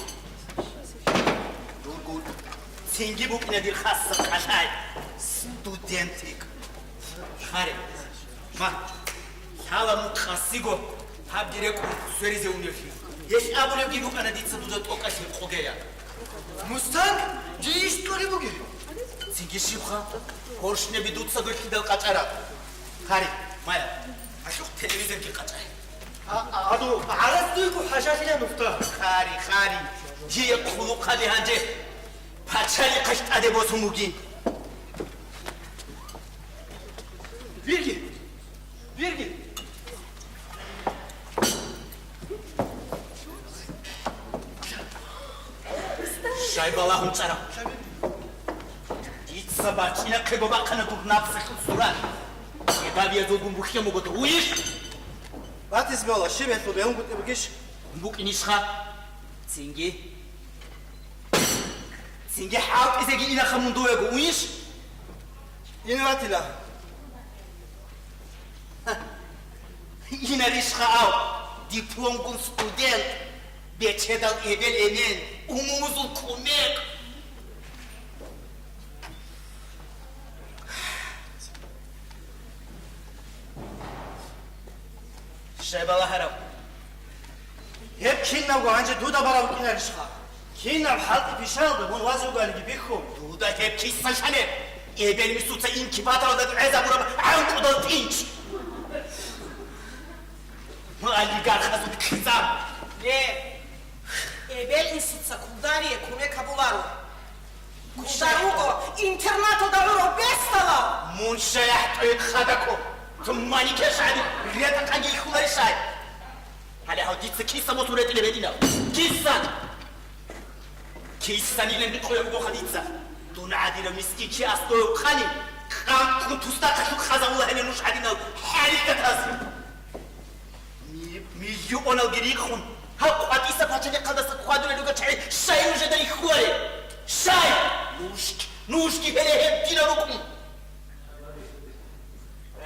Дурго цинги букӀина дир хасса кӀалъай. Студентик. Хари. Ма. Лъала мун къасиго. Гьабги рекӀун сверизе уневлъи. Гьелъ абулебги букӀана дица дуда тӀокӀалъ гьекъогея. Мустанг, жи иш кьури бугеб? Цинги щибха? Коршнеби дуца гвеклъидал къачӀараб. Хари, мая, гьалъухъ телевизорги къачӀай. А, а, аду, гӀарац дуйго хӀажалъила нухда. Хари, хари, жие хъулухъаби гьанже пачалихъалъ тӀаде босун бугин. Вирги! Вирги! Щай балагьун чӀарав? Дица бачӀинахъего бахъана дур напсалъул сурат. Гьеб гьабиязулгун бухьен буго дов, уйищ? Батиз бала, щиб гьелъул бегьунгутӀи бугищ? БукӀинищха? Цинги, цинги хӀалтӀизеги инаха мун довего, уйищ? Ин ватила. Инарищха ав, дипломгун студент, бечедал эбел-эмен, умумузул кумек. Щай балагьарав? Гьеб кинабго гьанже дуда балагьун букӀинарищха? Кинаб хӀалтӀи-пишаялда мун вазе вугалиги бихьун? Дуда гьеб киса щалеб? Эбел-инсуца инкубаторалда гӀезабураб гӀанкӀудал тӀинч. Олигархазул киса. Ле, эбел-инсуца кулдарие кумек гьабуларо. Кудар руго интернаталда гӀурав бесдалав! Мун щай ахӀтӀоеб хадакӀо? Туммани кешгӀаби ретӀа-къаги ихьуларищай? Гьале гьав дица киса босун ретӀилеб гьединав? Киса! Кисанилан гьикъулеб бугоха дица. Дун гӀадинав мискин чи аскӀовев хъани, къанкъун тусдахъалъур хъазавула гьеле нуж гӀадинал хӀарикатаз. Ми-, миллионалги рихун, гьаб къватӀиса пачалихъалдаса хьвадулел ругел чагӀи щай нужеда рихьуларел? Щай? Нуж-, нужги гьеле гьеб дила рукӀун.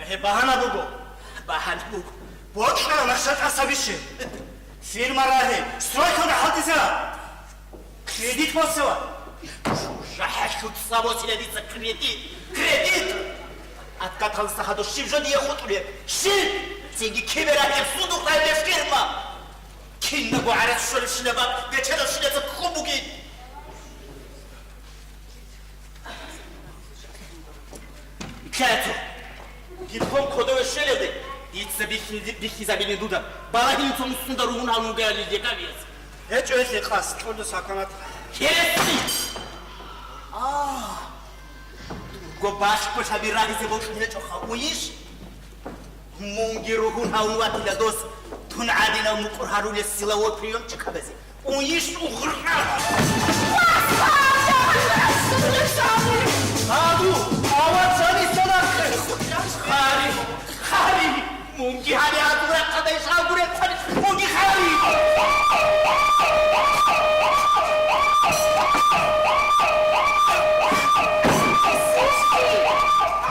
Гьеб багьана буго. Багьана буго. Бокьараб нахша тӀаса бише. Фирма рагье, стройкалда хӀалтӀизе. Кредит босила. ЖужахӀалъуца босила дица кредит! Кредит! Откаталса хадур щиб жо дие хутӀулеб? Щиб? Цинги киберахӀеб сундухъ райдеш фирма! Кинабго гӀарац щолебщинаб бечедал щиназда ккун бугин! Иккай цо. Диплом кодове щвелелде, дица бихьи-, бихьизабилин дуда. Балагьин цо муссунда ругьун гьавун гуялил декабияс. ГьечӀо гьелъе къасд, кьурду саканат. Гьереси! А! Дурго башкулъаби рагьизе бокьун гьечӀоха, уйищ? Мунги ругьун гьавун ватила дос, дун гӀадинав мукӀур гьарулел силовой приёмчикабазе. Уйищ угърав! Аду, ават жаниса нахъе! Хари, хари! Мунги гьари гьадур рахъадай шалгурел хъвани, мунги хари!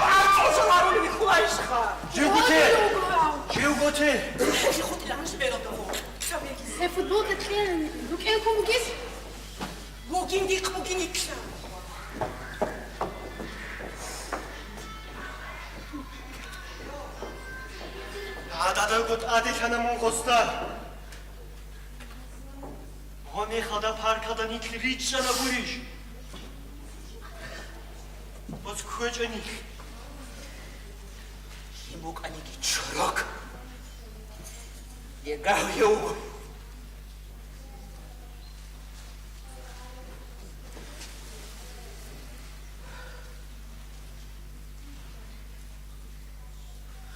ГьарцӀужал гьарули хьулайищха? Живго те! Живго те! Гьелъи хутӀила гьанже бералда гъо. Гьеб футболка кье, рукӀен ккун бугищ? Бугин дихъ, бугин икьа. ГӀададалго тӀаделъана мун гъосда. Гьанехалда паркалда нилъ ричӀчӀана гурищ? Оц кквечӀо нилъ. Гьим букӀаниги чорок. Легав гьев вуго.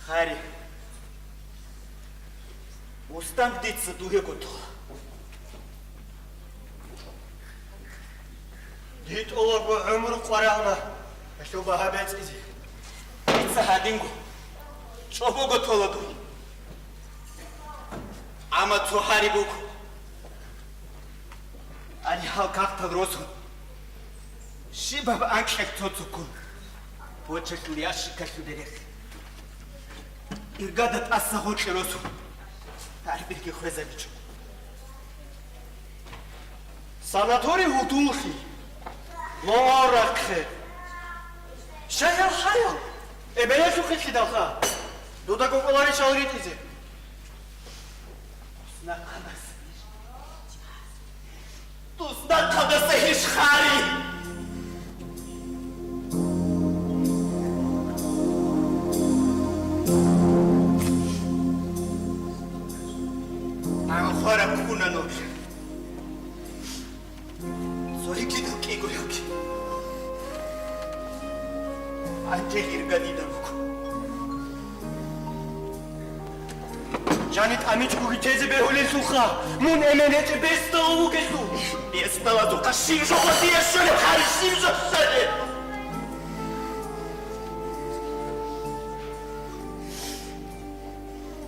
Хари, мустан дица дуего тола. ДитӀулаго гӀумру къварагьуна гьелъул багьа бецӀизе. Дица гьадинго чӀобого тола дуй. Амма цо гьари буго. Гьаниб гьал кагътал росун, щибаб анкьалъ цо-цоккун, почталъул ящикалъуде рехе. Иргада тӀаса гъоркье росун, гьарбирги хвезабичӀо. Санаторий гьудуллъи, логъал рахъе. Щай гьал хӀаял? Эбелалъухъе лъидалха? Дуда кӀокӀоларищ гьал ритӀизе? Дус нахъабаз. Дус нахъабаз гьищ хари? Анхъвараб ккуна нур. Цо гьикъидал кӀиго йоги. Гьанже ирга дида руго. Жани тӀамичӀгоги тезе бегьулелъулха, мун эмен гьечӀеб бесдалав вугелъул. Бесдалазухъа щиб жо гьадияб щолеб, гьарищ щиб жо щолеб?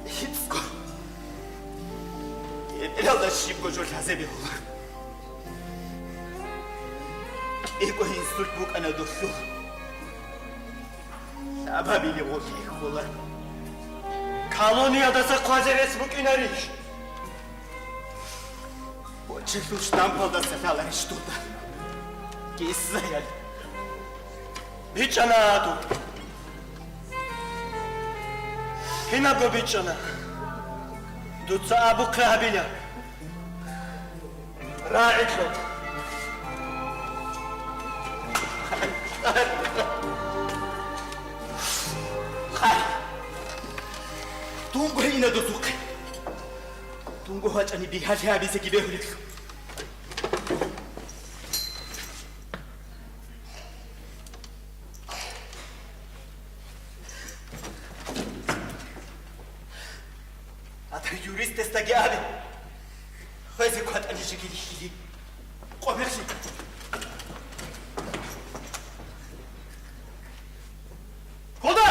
ГьицӀго. Эбелалда щибго жо лъазе бегьула. КӀиго инсульт букӀана долъул. Лъабабили гъоркье хьула. Колониядаса хъвазе рес букӀинарищ? Бочелъул штампалдаса лъаларищ дуда? Кисаял. БичӀчӀана гьадур. Кинабго бичӀчӀана. Дуца абухъе гьабила. РагӀилъун. Хай. Дунго гьейина досухъе. Дунго гьачӀани бигьалъи гьабизеги бегьулелъул. Гьадаб юристасдаги абе, хвезе кватӀани жиги рихьили, къо мехлъи. Куда?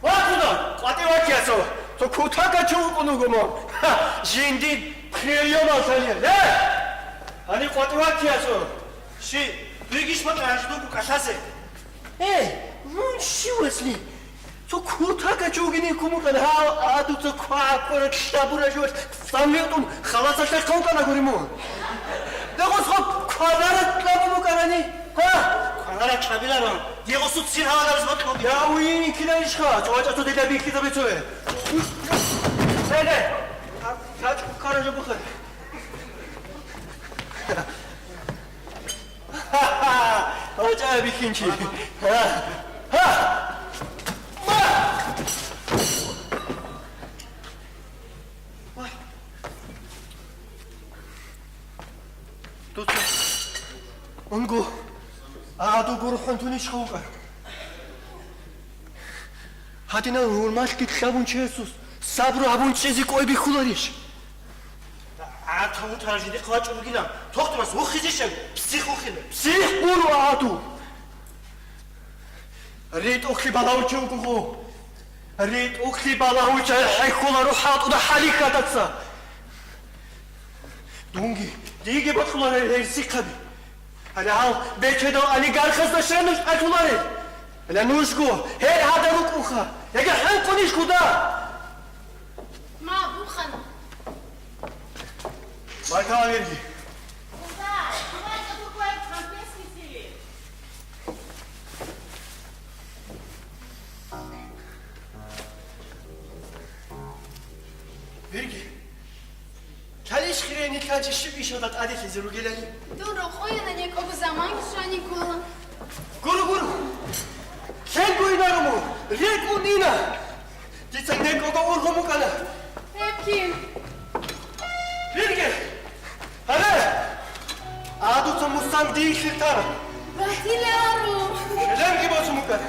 Ва куда? КъватӀив ватиясо, цо кутака чо вукӀун вуго мун. Ха, жиндир приёмал лъалия. Э! Гьаниб къватӀив ватиясо. Щи, дуйгищ бакьа гьанже дугу кӀалъазе? Э, мун щивасли? Цо кутака чугине кумукъан гьав, а дуца ква кӀвараб лъабура жо самвитӀун халасалъе хъалкъана гури мун. Дагъус хъо квадарат лъабу букӀарани? Ха? Квадарат лъабиларо. Дегъусу цин гьавадарас батлуги. Я уин кинайишха, цо вачӀа цо деда бихьизабе цое. Дай, дай. Ха, ха, чуккара жо бухъе. Ха-ха! ГьачӀа бихьинчи! Ха! Ха! Ма! Дуца унго, а дуго рухӀун тунищха вукӀа? Гьадинал гьурмалъги лъабун чиясус сабру гьабун чӀезе кӀой бихьуларищ? ГӀатав вутарав жидехъ вачӀун вугилан, тохтурас вухизищан, псих вухила. Псих гуро гьадув! РитӀухълъи балагьучев вуго. РитӀухълъи балагьучай хӀехьола рухӀ гьатӀуда хӀалихьадаца. Дунги, диги бокьуларел гьерсихъаби. Гьале гьал бечедал олигархазда щай нуж тӀалъуларел? Гьале нужго гьел гьада рукӀунха, яги хӀинкъунищ куда? Ма, бухана. Маркала вирги. Куда? Давай, какой конфетки тебе? Вирги. Лъалищ хире нилъанчи щиб ишалда тӀаделъизе ругелали? Дун рокъояна некӀого заман щванигула. Гуро, гуро! Лъелго инаро мун! РекӀун ина! Дица некӀого ургъун букӀана! Гьеб кин? Вирги! Гьале! А дуца мусан дихьил тара! Батиларо! Шелемги босун букӀана!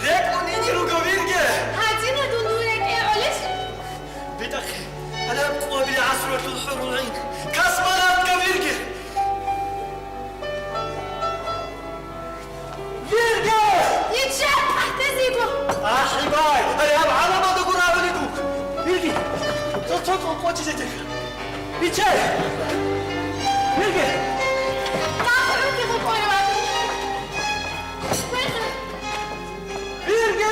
РекӀун ине руго, вирги! Гьадина дун рекӀе гӀолищ? БитӀахъе, гьалаб къоабил гӀасрулъул хӀурулгӀин, космонавтка вирги! Вирги! Ичча, ахӀдезего! АхӀибай, гьале гьаб гӀаламалда гуро абуни дур! Вирги! Цо-цо къо-, къочизе тек! Ичча! Вирги! ТӀакъ руги гъукъориван! Вирги!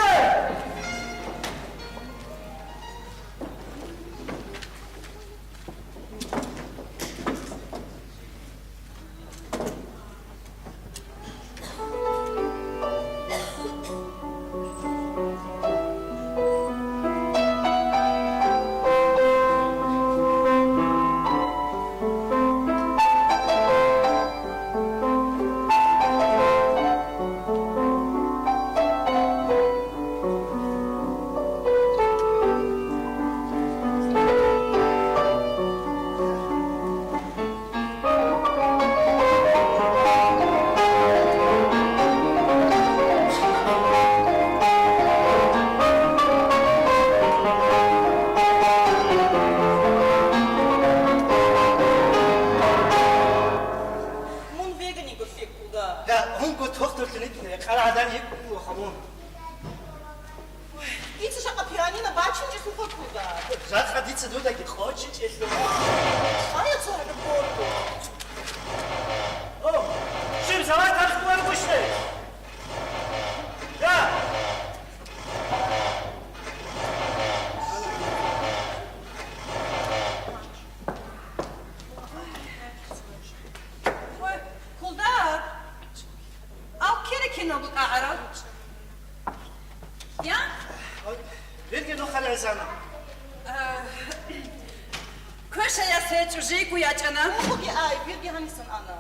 ЧӀужуйго ячӀана. Угьуги ай, вирги гьанисан ана.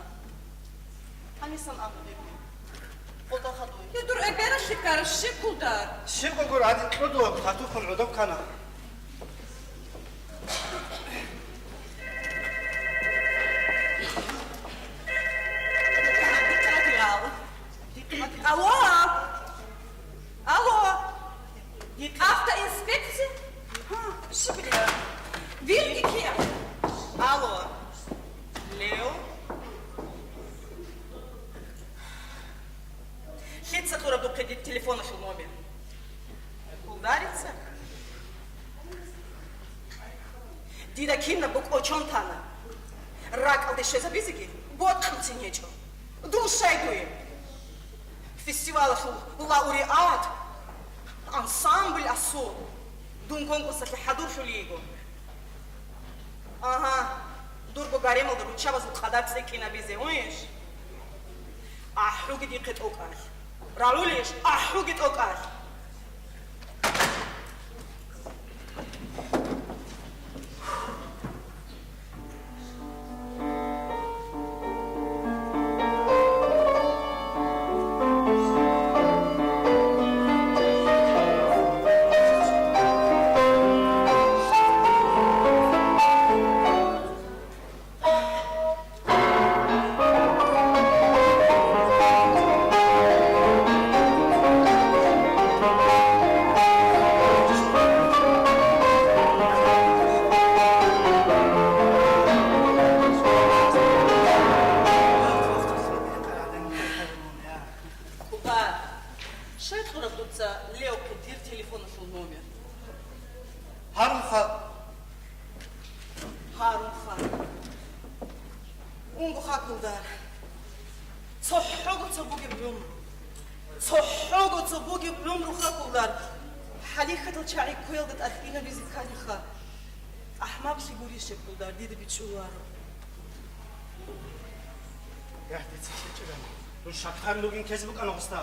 Гьанисан ана вирги. КъотӀа хадуй. Я дур эбералъе ккараб щиб, Кулдар? Щиб гугур, гьадин кьудо, татухъун гӀодоб ккана. Алло! Алло! Автоинспекция? Ха, щиб, бля? Вирги кия? Алло! Лев? Лъица кьураб духъе дир телефоналъул номер? Кулдарица? Дида кинабго кӀочон тана. РакӀалде щвезабизеги бокьуцин гьечӀо. Дун щай дуе? Фестивалалъул лауреат, ансамбль «Асул». Дун конкурсалъе хӀадурлъулей йиго. Агьа, дурго гаремалда руччабазул къадар цӀикӀкӀинабизе гьуинищ? АхӀуги дихъе тӀокӀалъ. РагӀулищ? АхӀуги тӀокӀалъ. Кулдар, щай кьураб дуца Левхъе дир телефоналъул номер? Гьарун ха. Гьарун ха. Унго ха, Кулдар. ЦохӀого цо бугеб гӀумру. ЦохӀого цо бугеб гӀумру ха, Кулдар. ХӀалихьатал чагӀи кквеялда тӀад инабизе кканиха. АхӀмакълъи гурищ гьеб, Кулдар, дида бичӀчӀуларо. Я, дица щечӀебани. Дун шаккарун вугин ккезе букӀана гъоста.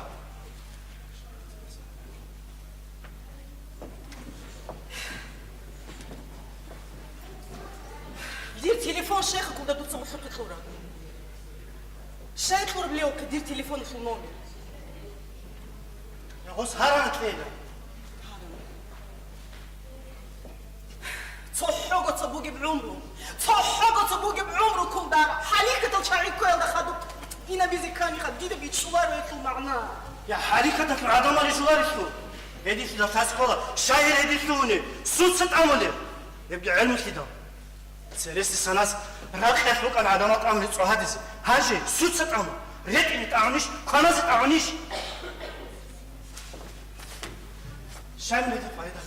Дир телефон щайха, Кулдар, дуца гъуллъухъе кьураб? Щай кьураб Левхъе дир телефоналъул номер? Я, гъос гьарана кьела. ЦохӀого цо бугеб гӀумру, цохӀого цо бугеб гӀумру, Кулдар, хӀалихьатал чагӀи кквеялда хадуб инабизе кканиха, дида бичӀчӀуларо гьелъул магӀна. Я, хӀалихьаталъул гӀадамал рижуларелъул? Гьединлъидал лъазе ккола, щай гьел гьединлъугьунеб, суца тӀамулеб? Гьебги гӀелмулъидал. Цересде санас ракъиялъ рукӀана гӀадамал тӀамулеб цӀогьадизе. Гьанже суца тӀаму, ретӀине тӀагӀунищ, кваназе тӀагӀунищ? Щай меги пайда?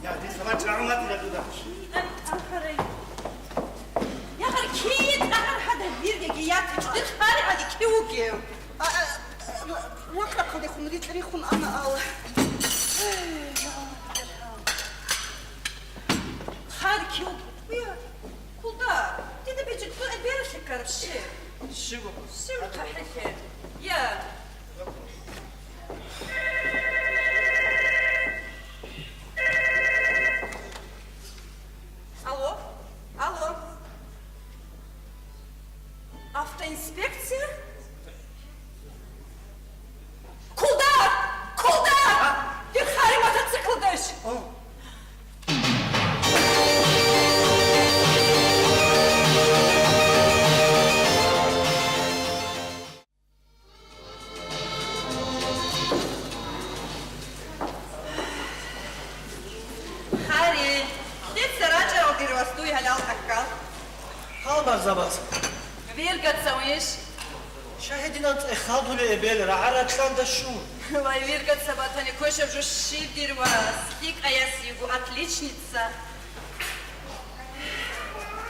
Я, дир хабар чӀагӀуматила дуда. Кида тӀахарай? Ягъар кие тӀагӀар гьада виргеги ятичӀ, дир хъари гьаги кив вугев? А, а, а, рахъ-рахъалдехун рикь-рихун ана ал. Хъари кив вугев? Кулдар, дида бичӀчӀи, дун эбералъе ккараб щиб? Щиб? Щиб хъахӀилъе? Я. Алло? Алло? Автоинспекция? Кулдар! Кулдар! А? Дир хъари мотоциклдаш! О. Хари, дица рачӀарал дир вас дуй гьалал тӀахьал. Гьал, Барзабас. Виргаца виш? Щай гьединан цӀех хадулеб эбел, рагӀа-ракьанда щун. Вай, виргаца батани квешаб жо щиб дир вас? ЛъикӀаяс йиго отличница.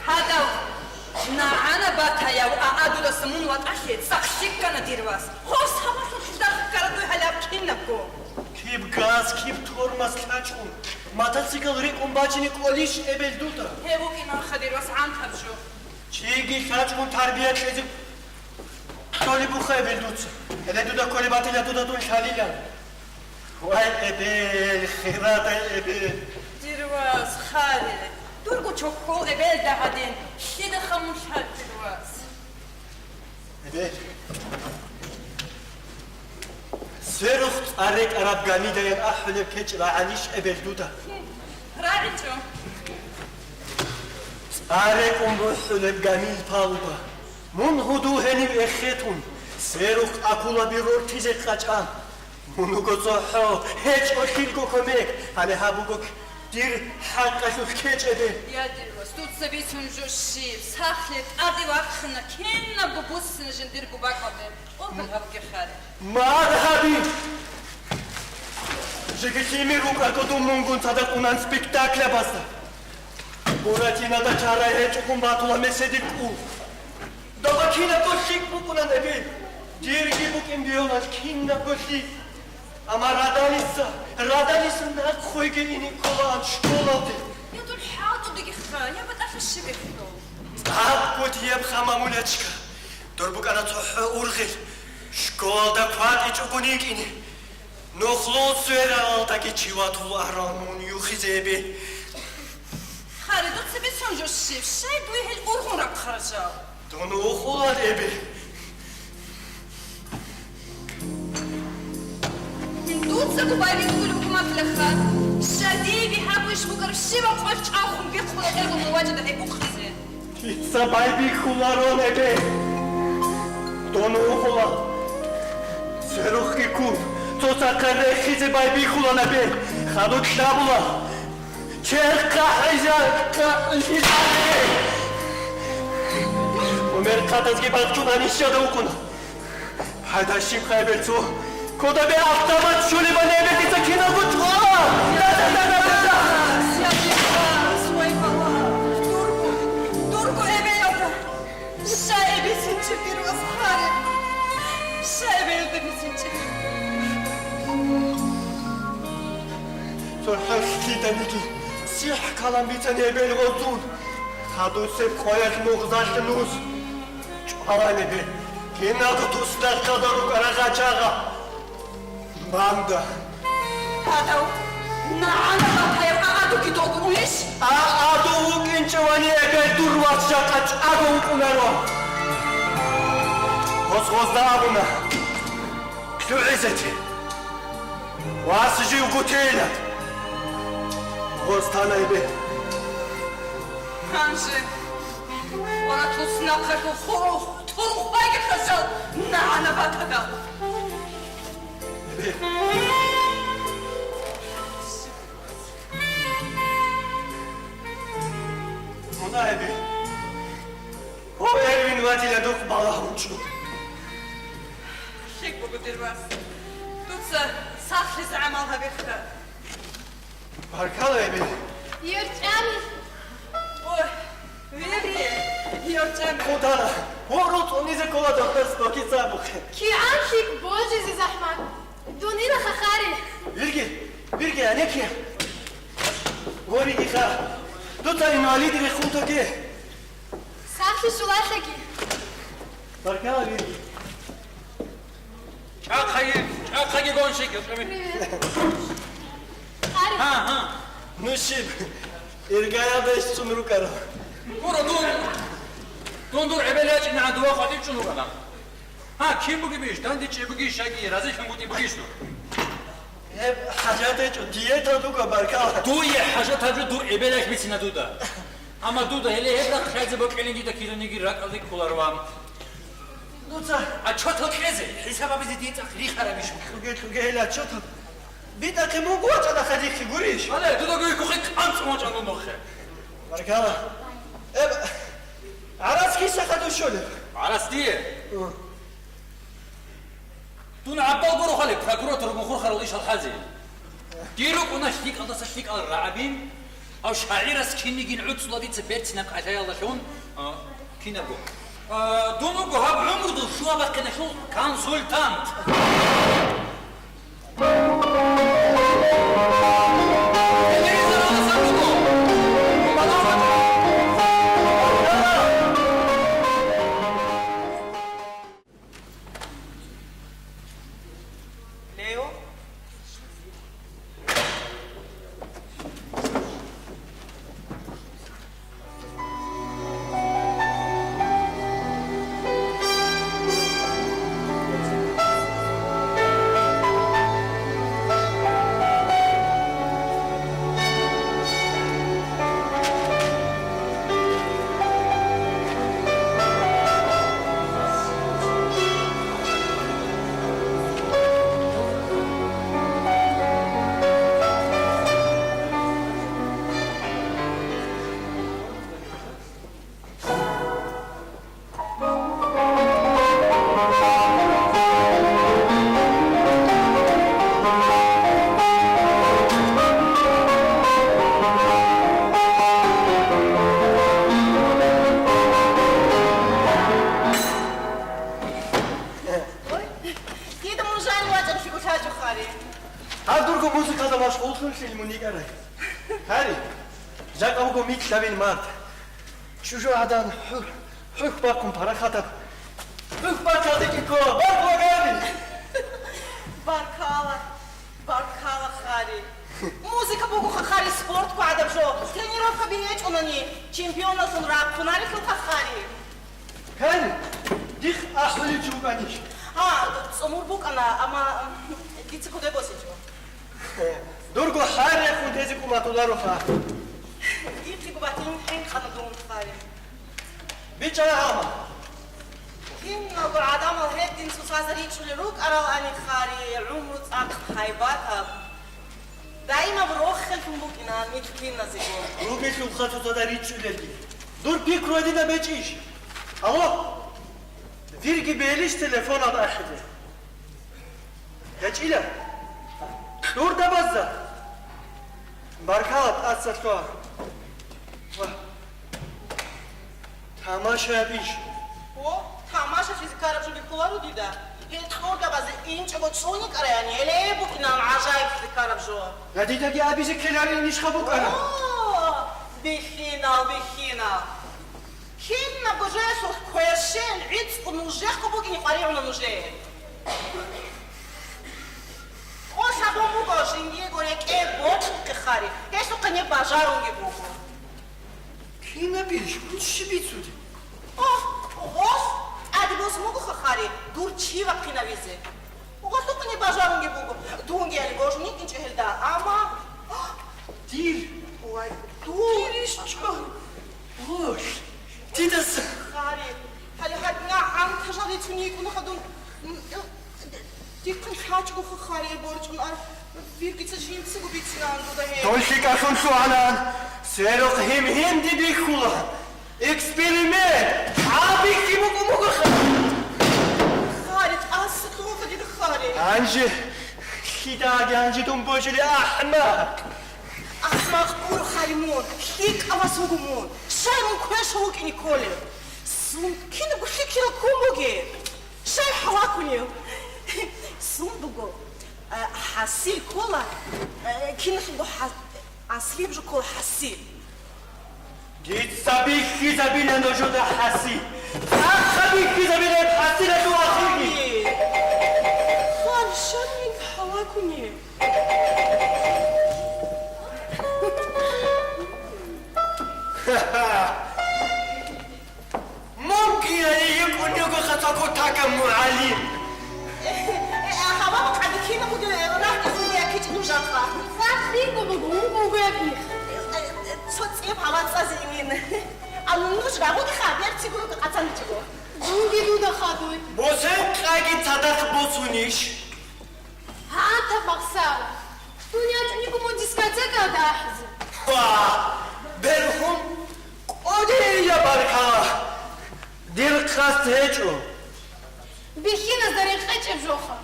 Гьадав, нагӀана батаяв, а, адудаса мун ватӀалъе цӀакъ лъикӀкӀана дир вас. Гъос гьабалъун хӀизархъ ккараб дуй гьалаб кинабго. Киб газ, киб тормоз лъачӀун, мотоцикл рикӀкӀун бачине кӀолищ эбел дуда? Гьев вукӀинанха дир вас гӀантаб жо. Чиги лъачӀун тарбия кьезе кколеб буха эбел дуца. Гьеле дуда кколеб батила дуда дун лъалила. Вай эбел, хирада эбел. Дир вас, Хари, Дурго чохьол эбелда гьадин, лъидаха мун лъалъе вас? Эбел. Сверухъ цӀар рекӀараб гамидаян ахӀулеб кечӀ рагӀанищ эбел дуда? РагӀичӀо. ЦӀар рекӀун бухӀулеб гамил палуба. Мун гьудул гьенив эхетун, сверухъ акулаби рортизе къачӀан. Мун вуго цохӀо, гьечӀо лъилго кумек, гьале гьаб буго дир хӀакъалъулъ кечӀебе. Я, дир вас, дуца бицун жо щиб, сахлъи тӀаде вахъана, кинабго буссина жиндирго бакӀалде, ургъун гьабуге харе. Маргьаби! Жеги лъимер рукӀарго дун мунгун цадахъ унан спектаклябазда. Буратинада чара гьечӀогун батула меседил кӀул. Доба кинабго лъикӀ букӀунан эбел, дирги букӀин бегьулал кинабго лъикӀ. Амма Радалиса, Радалиса нахъ хвеги ине кколаан школалде. Я, дун хӀалтӀудеги ха, я батӀалъа щибехъо. ТӀакӀго дияб ха, мамулячка, дур букӀана цохӀо ургъел, школалда кватӀичӀого йикӀине. Нухлул свералдаги чи ватул арал мун юхизе эбел. Харе, дуца бицун жо щиб, щай дуе гьел ургъун рахъарал жал? Дун ухулал эбел. Дуца губай бихьулев хъуматлаха. Щай дие бигьа гуйищ букӀараб щибаб къоялъ чӀалхун бихъула гьел мун вачӀида гьеб бухъизе? Дица байбихьуларон эбел. Дун ухула. Сверухъги ккун, цоцахъе рехизе байбихьулан эбел. Хадуб лъабула. Черхъа хӀижа-, ка-, хӀижа-, Умер хъатазги бахчун анищ жада вукӀуна. Гьайда щиб хъайбер цо. Кодабе автомат щолебали эбел дица киналго чӀвала! Да, да, да, да, да, да! Дурго, дурго эбеялда! Щай эбецинчӀеб дир вас, харе? Щай эбеялда бецинчӀеб? ЦохӀо лъиданиги сихӀ калам бицани эбел гъозун. Хадусеб къоялъ мугъзалъ нус. ЧӀвалан эбел, киналго туснахъалда рукӀарал гъачагъа. Банда. Гьадав, нагӀана батаяб агьадуги долгун уйищ? А гьадув вукӀинчӀевани эбел дур вас жакъа чӀаго вукӀунаро. Гъоз-гъозда абуна. ЛъугӀизети. Вас жив гутейилан. Гъоз тана эбел. Гьанже, вара туснахъалъул хурухъ, турухъ байги хасал нагӀана батадал. Муна эбел. О, Эрвин ватила духъ балагьун чӀун. ЛъикӀ буго, дир вас. Дуца сахлъизе гӀамал гьабеха. Баркала, эбел. ЙорчӀами. Ой, вирги, йорчӀами. Худара, гьорол цӀунизе ккола дохтар Спокица абухъе. КигӀан лъикӀ божизе захӀмат. Дунила хахари. Вирги, вирги, анекия. Гьориги ха. Дуца инвалид рехун тоге. Сахлъи шулалъаги. Баркала, вирги. ЧӀахъаги, чӀахъаги гонщик, я шуми. Привет. Гьа, гьа. Ну щиб, иргаялда иш цун рукӀарав? Гуро, дун, дун дур эбел ячӀинегӀан дова къватӀив чӀун вукӀана. Гьа, кин бугебищ, данде чӀеб бугищ, яги разилъун бутӀи бугищ дур? Гьеб хӀажат гьечӀо, диета дуго баркала. Дуе хӀажат гьаб жо дур эбел яхь бицина дуда. Амма дуда гьеле гьеб рахъ лъазе бокьилин дида киданиги ракӀалде кколаро. Дуца. Отчётал кьезе, хӀисаб гьабизе дие цӀакъ рихарабищ? Лъуге, лъуге, гьел отчётал. БитӀахъе мугу вачӀана хадихъе гурищ? Гьале, дуда гуйкухъе кӀанцӀ вачӀана нухъе. Баркала. Эб, гӀарац киса хадур щолеб? ГӀарац дие? О. Дун гӀаббал гуро хали прокуратура мухӀрухъарал ишал хӀази. Дир рукӀуна лъикӀалдаса лъикӀал рагӀабин, гьав шагӀирас кинигин гӀуцӀула дица берцинаб кӀалъаялдалъун, а, кинабго. А, дун вуго гьаб гӀумрудул щуабахъиналъул консультант. Лео? Лъил мун йикӀарай. Гьари, жакъа буго микьабил март. ЧӀужугӀадан хӀу-, хӀухь бахъун парахатаб. ХӀухь бахъалде кӀиго, баркулагари! Баркала, баркала, Хари. Музыка бугоха, Хари, спортго гӀадаб жо. Тренировка бигьечӀунани, чемпионаллъун рахъунарелъулха, Хари. Хари, дихъ ахӀулев чи вукӀанищ? А, цӀумур букӀана, амма дица кодобе босичӀо. Дурго гьарехун тезе кӀуматулароха. Дихъего батин хӀинкъана дун, Хари. БичӀчӀала гьалмагъ. Киналго гӀадамал гьедин цоцазда ричӀчӀулел рукӀарал ани, Хари, гӀумру цӀакъ гьайбатаб. Даимаб рохеллъун букӀина микь киназего. Ругелъулха цоцазда ричӀчӀулелги. Дур пикру гьединаб гьечӀищ? Алло! Дирги белищ телефонал ахӀизе? ГьечӀила. Кьурдабазда. Баркала, тӀаса лъугьа. Ва. Тамашаяб иш. О, тамашалъизе ккараб жо бихьуларо дида. Гьел кьурдабазе инчӀого цӀуни кӀараян, гьеле букӀинан гӀажаиблъизе ккараб жо. Ва дидаги абизе ккеларин ишха букӀана. О, бихьинал, бихьинал. Кинабго жоялъул кверщел гӀицӀго нужехъго букӀине къваригӀуна нужее. Къо лъабун буго, жиндиего рекӀее бокьухъе, Хари, гьелъухъе неб бажарунги буго. Кинаб иш? Гьучи бицунеб? О, гъос тӀаде босун бугоха, Хари, дур чи вахъинавизе. Гъосухъе неб бажарунги буго. Дунги гьале божун йикӀинчӀо гьелда, амма дир, вай, дур. Дир иш чӀо? Гъос, дидаса. Хари, гьале гьадинагӀан тажал рицун йикӀунаха дун. Дихъан лъачӀого хахари борчӀун ар, виргица жинцаго бицинан дуда гьеб. Дол лъикӀалъун лъугьанан, сверухъ гьим-гьимди бихьула. Эксперимент! ГӀабихьи букӀун буго ха! Хари, тӀаса лъугьа дида, Хари. Гьанже, лъидаги гьанже дун божулей, ахӀмакъ! АхӀмакъ гуро, Хари, мун, лъикӀав вас вуго мун. Щай мун квеша вукӀине кколев? Сун кинабго лъикӀлъирал ккун бугеб? Щай хӀалакунев? Сун буго, э, хӀасил ккола, э, киналъулго хӀа-, аслияб жо ккола хӀасил. Дица бихьизабила нужеда хӀасил. Ахъа бихьизабила хӀасил гьечӀо ахирги. Хъарщанин хӀалакунев. Ха-ха! Мун кияе йикӀун йиго хатаго така, мугӀалим. Э, э, гьабаба къади кина бугев, э, рагьги хъули якичӀ нужахъа. Сахлъиго буго, мун бугеб их. Э, э, цо цӀиб гьава цӀазе инин. А нуж рагъуги ха, берци гуруги къацаничӀого. Дунги дуда хадуй. Босен къаги цадахъ босунищ? Гьанта, Махсара, дун ячӀунего мун дискотекаялда ахӀизе. Ва, бергьун кӀудияй баркала, дир къасд гьечӀо. Бихьиназда рекъечӀеб жоха.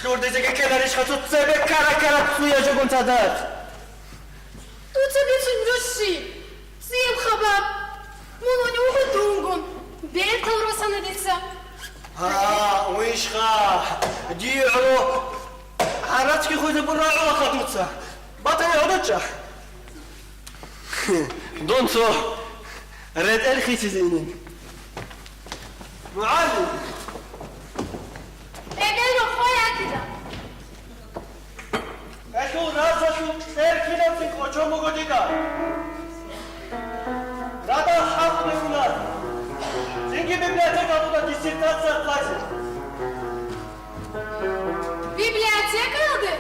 Лъурдизеги ккеларищха цо цебе кара-кара цуя жугун цадахъ? Дуца бицун русси. ЦӀиб хабар. Мун вуго дунгун. Бертал росана дица. Гьа, уйшха. Дие гӀоло гӀарацги хуйзе бура гӀолоха дуца. Батани гӀодочӀа. Дун цо ретӀел хисизе инин. МугӀалим! Эбел рохъой гьатила. Гьелъул расалъул кьер кинабцин кӀочон буго дида. Радал хӀалтӀулев уна. Цинги библиотекалда диссертация кьазе. Библиотекалде?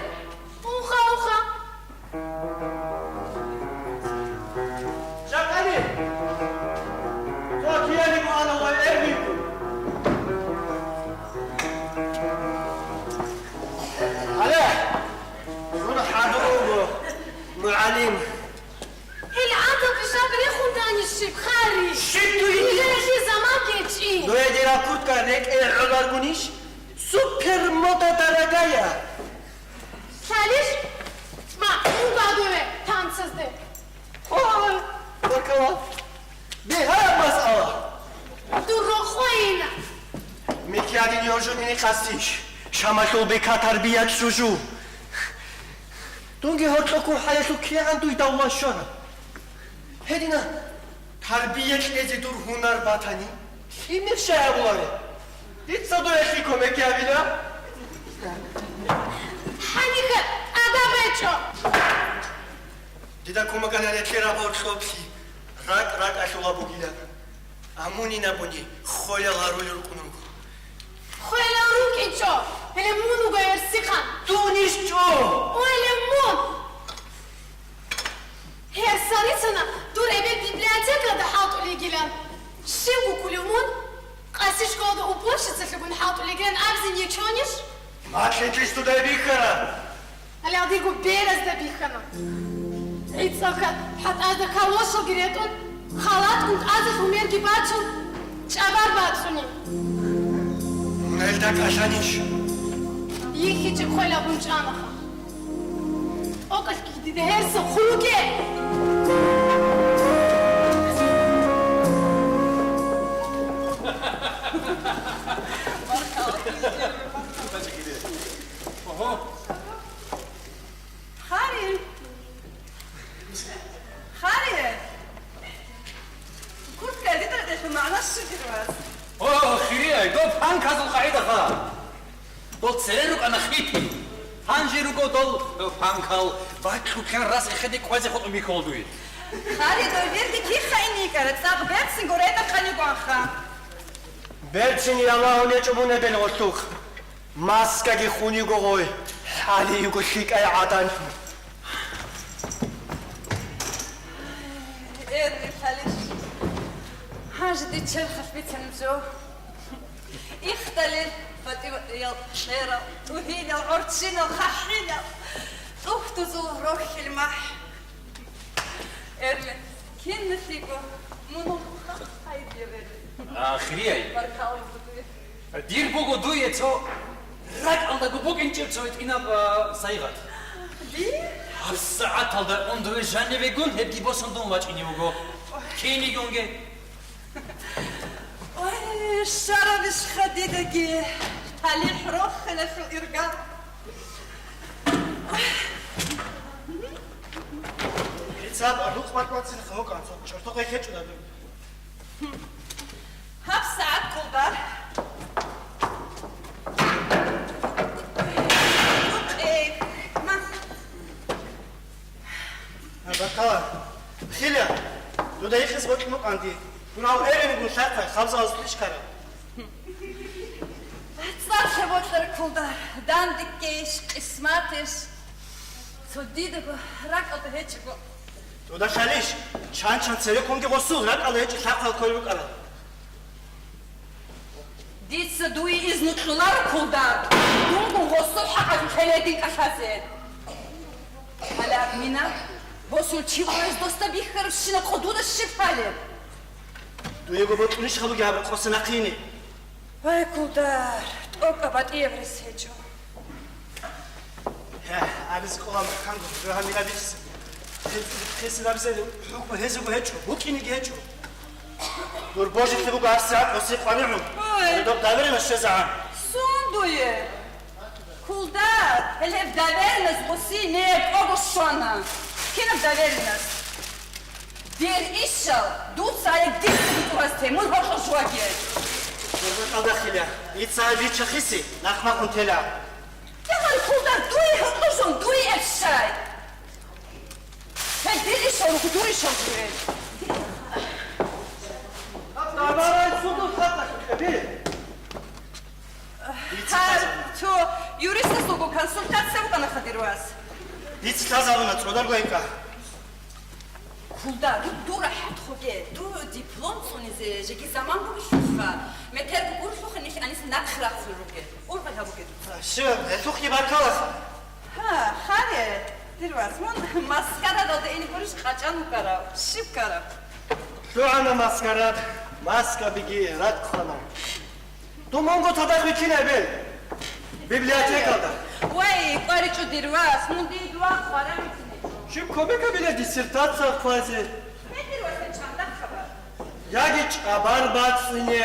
Уха, уха. Жакъани! Цо кияли буана ва эрбинку. Гьале! Мун хӀадур вуго, мугӀалим. Гьел гӀадал пишаб рехун данищ щиб, Хари? Щиб дуе? Нилерги заман гечӀи. Дуе дира куртка рекӀее гӀоларгунищ? Супермода дорогая! Лъалищ? Ма, угадуре танцазде. Ой, баркала. Бигьа масъала. Дур рокъойина. Микьадин ёжунини хасиш. Шамалъул бека тарбия чӀужу. Дунги гьоркьохъун хӀаялъул кигӀан дуй давла щвана. Гьедина, тарбия кьезе дур гьунар батани, лъимер щай гьабулареб? Дица дуялъе кумек гьабила. Гьаниха тӀадаб гьечӀо. Дида кумекалъе раб гьоркьоблъи ракӀ-ракӀалъула бугила. Амунин абуни, хвелал гьарулел рукӀун руго. Хвелал рукӀинчӀо, гьеле мун вуго гьерсихъан. Дунищ чӀо! Ойла мун! Гьерсаницана дур эбел библиотекалда хӀалтӀулейилан. Щив вукӀулев мун? Къаси школалда уборщицалъугун хӀалтӀулейилан абизе нечонищ? МатлъинчӀищ дуда бихьана? Гьале дирго беразда бихьана. ГӀицӀалъа хӀатӀазда калошалги ретӀун, халатгун тӀаде гьумерги бачун, чӀабар бацӀцӀуни. Мун гьелда кӀалъанищ? ЙихьичӀеб хвелаб гьунчӀанаха. ТӀокӀалъги дида гьерса хъуруге! Гьари! Гьари! Куртка дида рекӀелъул магӀна щиб, Ирвас? О, хирияй, доб панказул къагӀидаха! Дол цере рукӀана хитӀи. Гьанже руго дол панкал, бакьулъан рас эхеде кӀвезе хутӀун бихьула дуе. Гьари, дой верги кихха ин йикӀара, цӀакъ берцинго ретӀа къан йигоанха. Берцин ялагьун гьечӀо мун эбел гъолъухъ. Маскаги хун йиго гъой, хӀали йиго лъикӀай гӀадан. Эрни лъалищ, гьанже дир черхалъ бицанеб жо. Ихдалил, фатӀиял кьерал, тӀугьилал, гӀорччинал, хахӀилал, тӀухьдузул рохьил махӀ. Эрни, киналъего мун гьуха гьайбе берни. Ахирияй. Баркалла бугеб. Дир буго дуе цо ракӀалдаго букӀинчӀеб цо гьитӀинаб, а, сайгъат. Дир? ГьабсагӀаталда ун дуе жанивегун гьебги босун дун вачӀине вуго. Кинигунги. Ой, щварабищха дидаги, талихӀ рохиналъул ирга. Гьецад рукъ бакӀвацин хавукъан, цо чӀортохъе хӀечӀо дадур. ГьабсагӀат кколда. Рукъе, ма. Гьаб бакала. Хила, дуда гьикъизе бокьун букӀанги, дун гьав эренигун лъахъай, хабзалазулъ иш ккараб? БацӀцӀалъе бокьараб кколда, дандеккейищ, къисматищ, цо дидаго ракӀалда гьечӀого. Дуда лъалищ, чан-чан цереккунги гъосул ракӀалда гьечӀо лъахъал кколеб букӀараб? Дица дуе изну кьоларо, Кулдар, дунгун гъосул хӀакъалъулъ гьеледин кӀалъазе. Гьале аб мина, босул чи гъояз досда бихьарабщинаб къо дуда щиб гьалеб? Дуего бокьунищ гьабуги гьаб рокъоса нахъине? Вай, Кулдар, тӀокӀаб батӀияб рес гьечӀо. Гье, абизе кӀолан бахъанго, дуе гьанир абичӀеси. Хесин абизе хӀукму гьезего гьечӀо, букӀинеги гьечӀо. Дур божилъи буго гьабсагӀат гъоси къваригӀун. Ой. Гьале доб доверенность щвезегӀан. Сун дуе? Кулдар, гьелеб доверенность гъоси не кӀого щвана. Кинаб доверенность? Дир ишал дуца гьале дица битӀугьаз те, мун гьоркьор жугьаге. Гьоркьор кӀалдахъила, дица гьай бича хиси, нахъ-нахъун тела. Тегъан, Кулдар, дуе гьоркьор жун, дуе эбщай. Гьеб дир ишал руго, дур ишал жугьел. Гьаб, гьаб, гьаб, сундул хатӀа, хӀебе. Дица лъазабуна. Цо юристасулго консультация букӀана хадир вас. Дица лъазабуна, цӀодарго гьикъа. Кулдар, дур рахӀат хоге, дур диплом цӀунизе жеги заман бугелъулха, метер букӀурлъухъа нилъ гьаниса нахъе рахъулел ругел. Ургъел гьабуге дуца. Щиб, гьелъухъги баркалаха. Гьа, хъаре, дир вас, мун маскарадалда ине гурищ къачӀан вукӀарав? Щиб ккараб? ЛъугӀана маскарад, маскабиги ракӀ хъана. Дун мунго цадахъ витина эбел, библиотекалда. Вай, къваричӀо, дир вас, мун дие дуа хъвараб витине. Щиб кумекабила диссертация хъвазе? Гье, дир вас, гье чандахъ хабар. Яги чӀабар бацӀцӀине.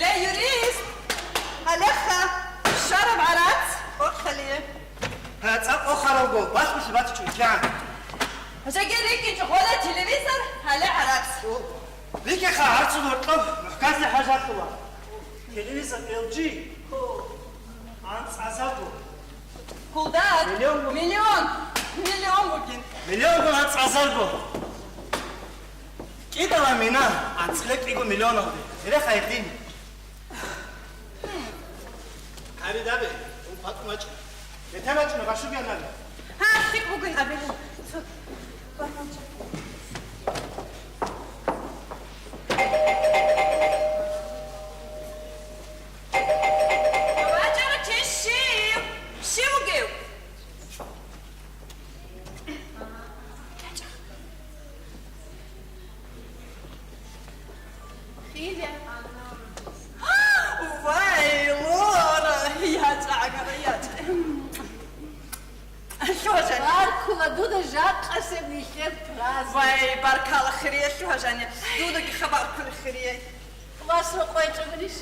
Ле, юрист! Гьалеха, щвараб гӀарац, охали. ГьацӀа охаралго, бачӀулъи бачӀчӀу, кигӀан. Жеги рикӀкӀичӀо гъола телевизор, гьале гӀарац. РикӀкӀеха, гӀарцул гьоркьоб мухӀканлъи хӀажалъула. Телевизор Эл Жи, анцӀазабу. Кулдат. Миллион. Миллион. Миллион бугин. Миллион гун анцӀазарго. КӀидала мина анцӀила кӀиго миллионалде. Гьереха гьедин. Гьари дабе, дун хъватӀун вачӀа. Бетер вачӀуна, башугенаби. Гьа, лъикӀ бугин абилан. ВачӀара чи щив? Щив вугев? Вай, Лора, ячӀа, агара, ячӀа. Лъугьа жаниб. Баркула дуда жакъасеб нилъер праздник. Вай, баркала, хирие, лъугьа жаниб. Дудаги хабар ккола, хирие. Вас рокъой чӀугунищ?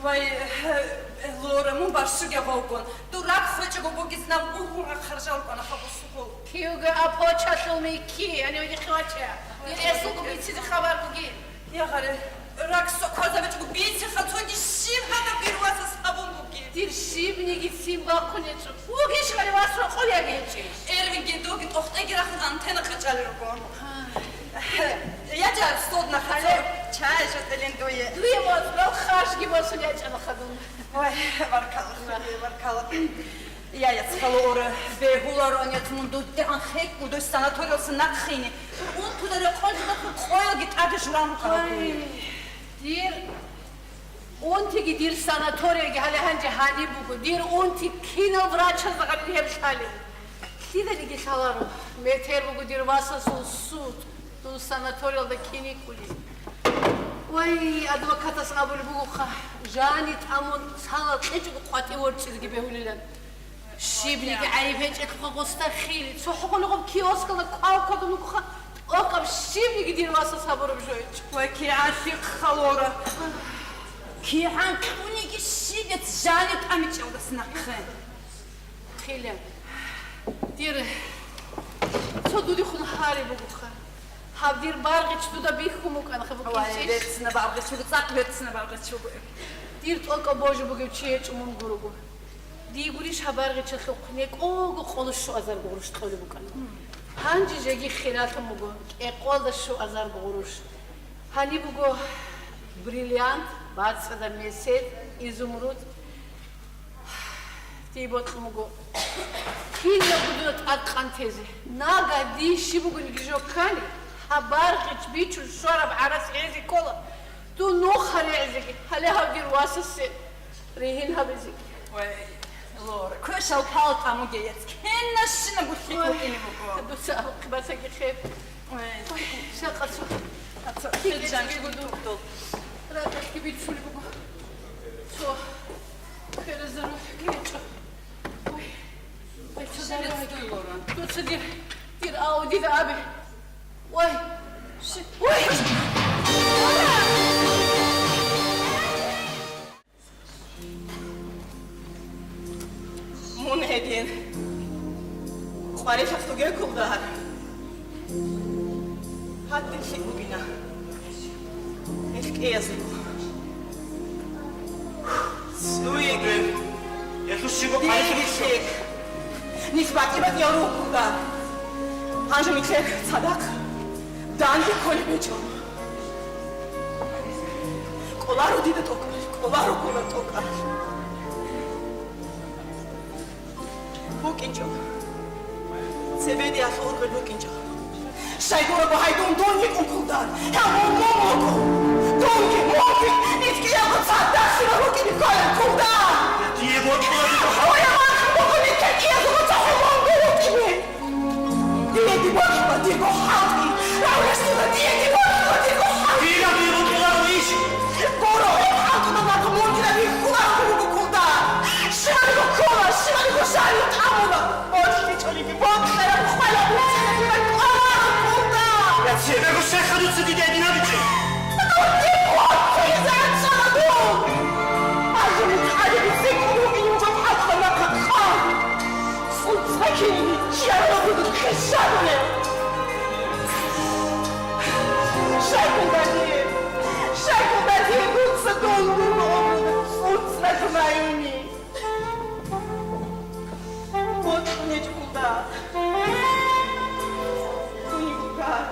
Вай, э, Лора, мун барщуге гъовгун. Дур ракӀ хвечӀого бугиз нам ургъура харжал кӀвана хабусугъул. Киуга а почалъул микки, ани уги хъвача. Дир эсулгу бицизе хабар бугин. Я гъаре, ракӀ соквазабичӀого бицеха цоги щиб гьадаб ирвазас гьабун бугин. Дир щибниги цин бахъун гьечӀо. Вугищ гъаре вас рокъол яги гьечӀищ? Эрвинги дуги тӀохтӀеги рахун антенна къачӀалел руго. Я жар столдна хацо чай жо телин дуе. Дуе моцӀрал хашги босун ячӀала хадун. Ой, баркала, худуе, баркала. Я, яцхъала ора, бегьуларо, яц мун дудегӀан хекӀун, дой санаториялъа нахъхъине. Унтуда рекъон жидахъ къоялги тӀаде журан рукӀараб. Ой, дир унтиги дир санаторияги гьале гьанже гьаниб буго. Дир унти кинал врачазда гъанин гьеб лъалеб? Лъиданиги лъаларо, метер буго дир васасул суд, дун санаториялда киникӀулин. Вай, адвокатас абулеб бугоха, жани тӀамун цалал кьечӀого къватӀив ворчӀизеги бегьулилан. Щибниги гӀайиб гьечӀелъулха гъосда хили, цохӀо гъолгъоб киоскалда квалквадун вукӀуха, тӀокӀаб щибниги дир васас гьабураб жо гьечӀо. Вай, кигӀан лъикӀ халора! КигӀан кьуниги щибец жани тӀамичӀалдас нахъе. Хиле. Дир цо дудехун гьари бугоха. Гьаб дир баргъич дуда бихьун букӀана, хаб. Вай, букӀинчӀищ? Берцина баргъич буго, цӀакъ берцина баргъич буго. Дир тӀокӀаб божи бугев чи гьечӀо мун гурого. Дие гурищ гьаб баргъичалъухъ некӀого къоло щуазарго гъурущ кьолеб букӀана. Гьанже жеги хиралъун буго, кӀекъолда щуазарго гъурущ. Гьаниб буго бриллиант, бацӀцӀадаб месед, изумруд. Дие бокьун буго кинабго дуда тӀад къан тезе. Нагагь дие щиб бугониги жо ккани, гьаб баргъич бичун щвараб гӀарац гӀезе ккола, дун нуха регӀизеги, гьале гьав дир васасе ригьин гьабизеги. Вай, Лора, квешал пал тӀамуге яц, кинашинабго лъикӀ букӀине буго. Дуца абухъе бацаги хеб. Вай. Вай, жакъа цо. Ацо, кигечӀиги гудугдул. Ракьалъги бичулеб буго. Цо. Къварилъа хъугеккулда гьаб. Гьадин лъикӀ бугина. Гьелъ кӀиязулго. Дуеги. Гьелъул щибго къварилъа. Диеги лъикӀ. Нилъ батӀи-батӀиял рукӀкӀуда. Гьанже нилъер цадахъ данде кколеб гьечӀо. Кколаро дида тӀокӀалъ, кколаро ккола тӀокӀалъ. БукӀинчӀо. Цебеде алъугьун букӀинчӀо. Щайгураб гьай дун, дун йикӀун ккулда. Гьав мун, мун вукӀун. Дунги, мунги, нилъ кӀиябго цадахъ щибаб букӀине кколеб ккулда. Дие бокьула дида. Гьуя махъ буго нилъер кӀиязулго цохӀо мунго вукӀине. Дие дие бокьула дирго хӀалтӀи. Рав ресула, дие дие бокьула дирго хӀалтӀи. Дие дие бокьула иш. Гуро, гьеб хӀалтӀуда нахъ мунги рихьуларого вуго ккулда. Щивали ккола, щивали гушали тӀамула. БошлъичӀониги боклъараб хвалаб буцина диван кӀвараб ккулда. Я цебего щайха дуца дида гьедин абичӀо? Дурги боклъизе анцӀала дун. Гьанже мутӀалиби цӀикӀкӀун вугин жо хӀалтӀа нахъа хъан. ЦӀуцӀа кин чияла бугеб хӀисаб гьеб. Щайгурда дие, щайгурда дие дуца дун буго цӀуцӀралъун гьаюни. Ботлъун гьечӀо ккулда. Дуниго газ.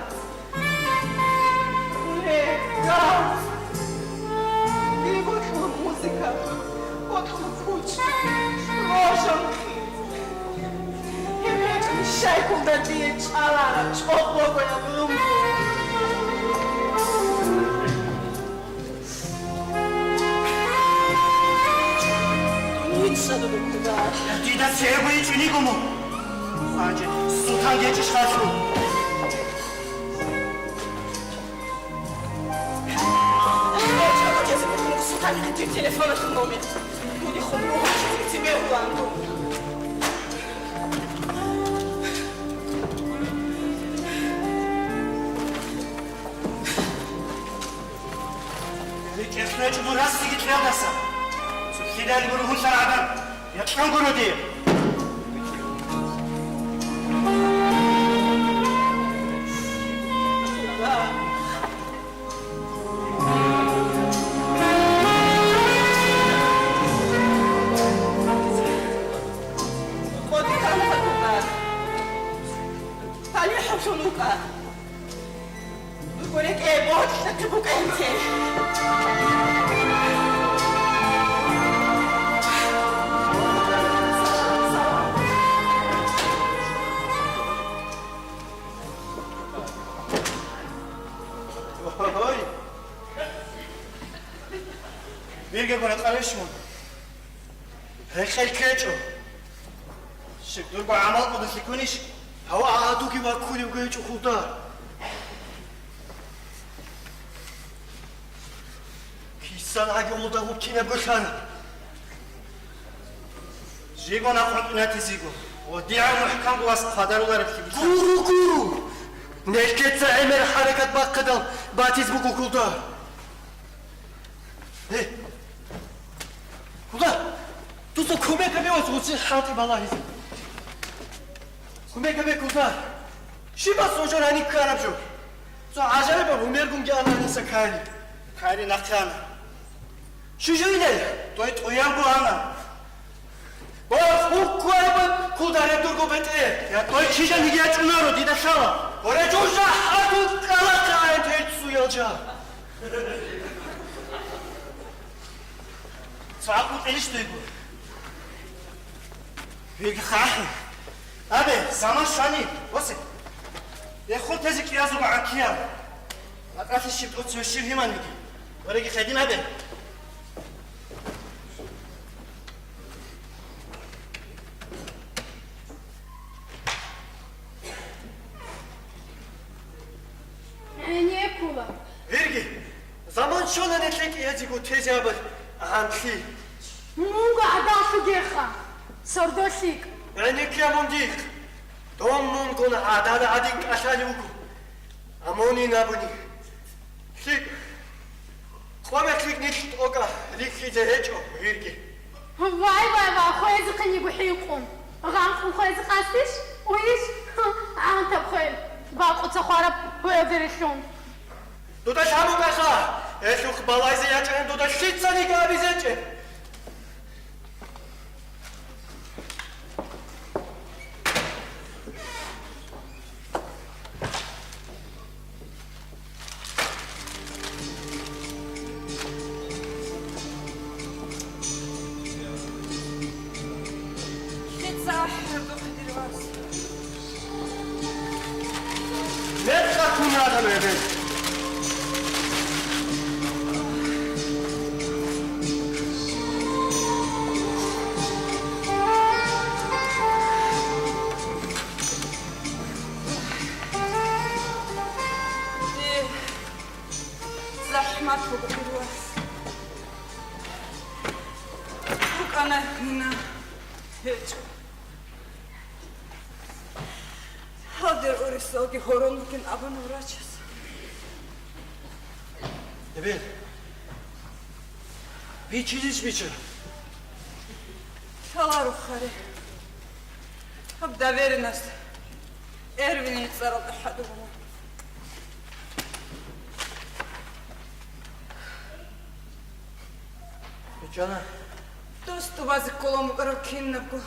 Дуниго газ. Дуе ботлъула музыка. Ботлъула пуч. Рожанхъи. Гьеб гьечӀони щайгурда дие чӀалараб чӀобого гӀумру. Дун вицӀцӀадаб ккулда. Дида цебе ичӀониго мун. Хъанче сутан гьечӀищ хасу. Сутан гьечӀищ телефоналъул номер. Дуде хъубу гьечӀо, цебе уган дун. РикӀкӀад гьечӀо дун расиги кьелдаса. Цо лъидал гуро гьунлъа гӀадан, якьан гуро дие. КъотӀи тамуха ккула. Гьале хӀухьун вукӀа. Дуго рекӀее ботлъухъе букӀинте. Ой! Бирги гуро къаришмун. Рекъел ккечӀо. Щиб дурго гӀамал кӀудулъ ккунищ? Гьава, гӀадуги ваккунев гьечӀо хъулда. Кисан гӀаги гьулда вуккинабго лъана. Жего накъватӀунатизего. О, дигӀан мухӀканго вас хъвадарулареб лъикӀлъи. Гуру, гуру! Нелъеца гӀемер хӀаракат бахъидал батиз буго хъулда. Гье. Хъулда, дуца кумек гьабе ва гъуцин хӀалтӀи балагьизе. Кумек гьабе, хъулда. Щибас гьужар гьаниб ккараб жо? Цо гӀажаибаб гьумергунги ана гьаниса Кайри. Кайри нахъе ана. Щужуйилай? Дой тӀуянго ана. Ва хӀуккуайба кударе дурго бетӀер. Я дой кижаниги ячӀунаро, дида лъала. Гьоре жужа хӀадуб кӀалахъе гьанте цуял жа. Цо гӀакълу кьелищ дуйго. Веги хахӀи. Абе, заман щвани, осе. Эхун тезе кӀиязулго гӀанкиял. Акъатлъи щиб тӀоцеве щиб гьиманиги. Вареги хедин абе. ГӀенеккула. Вирги, заман щвана нилъеке язиго тезе абал гӀантлъи. Мунго гӀадаллъугеха, сордо лъикӀ. ГӀенеккия мун дихъ. Дом мунгун гӀадала гӀадин кӀалъалев вуго. Амунин абуни. ЛъикӀ. Къо-мех лъикӀ нилъ тӀокӀа рихьизе гьечӀо, вирги. Вай, вай, вай, хвезехъин йиго хӀинкъун. Гъанкъун хвезе къасдеш? Уйищ? Гьантаб хвел, бакъуца хвараб хвелде рилълъун. Дуда лъабукӀаха! Гьелъухъ балайзе ячӀарин дуда лъицаниги абизечӀеб! Лъица ахӀараб духъе, дир вас? Мекъа кунагьана гьеб. ЗахӀмат буго, дир вас. БукӀана гьуна гьечӀо. Гьалде урисалги гьорон вугин абуна врачас. Эбел, бичизищ бича? Лъаларо, хъари. Гьаб доверенность Эрвинил цӀаралда хӀадур буго. БичӀчӀана. Дос тӀубазе кколеб букӀараб кинабго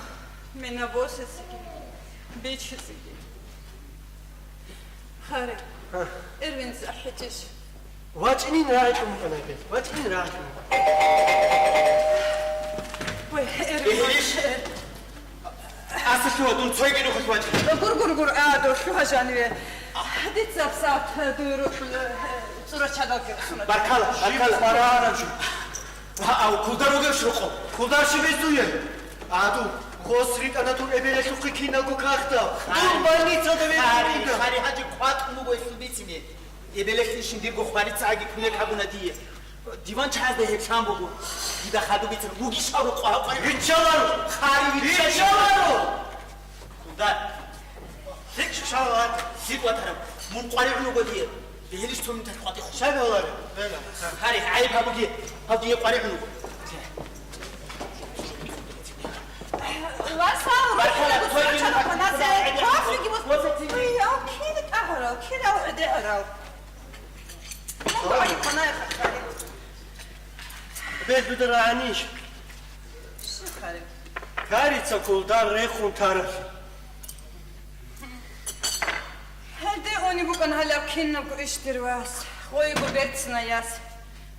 мина босизеги, бичизеги. Хъари, гьа, Эрвин захӀичӀищ? ВачӀинин рагӀичӀун букӀана гьеб, вачӀинин рагӀичӀун букӀана. Вай, Эрвин. Бегьилищ? Аса лъугьа, дун цойги нухалъ вачӀи. Гур, гур, гур, а, долъугьа жаниве. Дица саб дуй рукъ, э, цӀура чадалги русуна. Баркала, баркала. Ва, ав, кулдар вугев шуркъо? Кулдар щиб гьезуе? Аду, гъос ритӀана дур эбелалъухъе киналго кагътал. Дур больницада витӀун. Хари, Хари ГьажигӀ, къватӀун буго гьелъул бицине. Эбелалъейищин дирго хварицаги кумек гьабуна дие. Диван чагӀазда гьеб лъан буго. Дида хадуб бицун, вугищ гьав рукъо гьаб къваригӀун? Виччаларо! Хари, виччаларо! Виччаларо! Кулдар. ЛъикӀ шалат. ЛъикӀ ватараб. Мун къваригӀун вуго дие. Бегьилищ цо минуталъ къватӀихъун. Щай бегьуларо? Бегьула. Хари, гӀайиб гьабуге. Гьав дие къваригӀун вуго. Васал, баркала, рухӀалаб цойги цо нухалъ. Кофеги бус-, ой, ав кири тӀагӀарал, кирал гӀедегӀарал. Бел дуда рагӀанищ? Щиб, Хари? Карица кулдар рехун таралъ. Гьелде унеб букӀана гьалаб кинабго иш, дир вас, гъойго берцинаяс.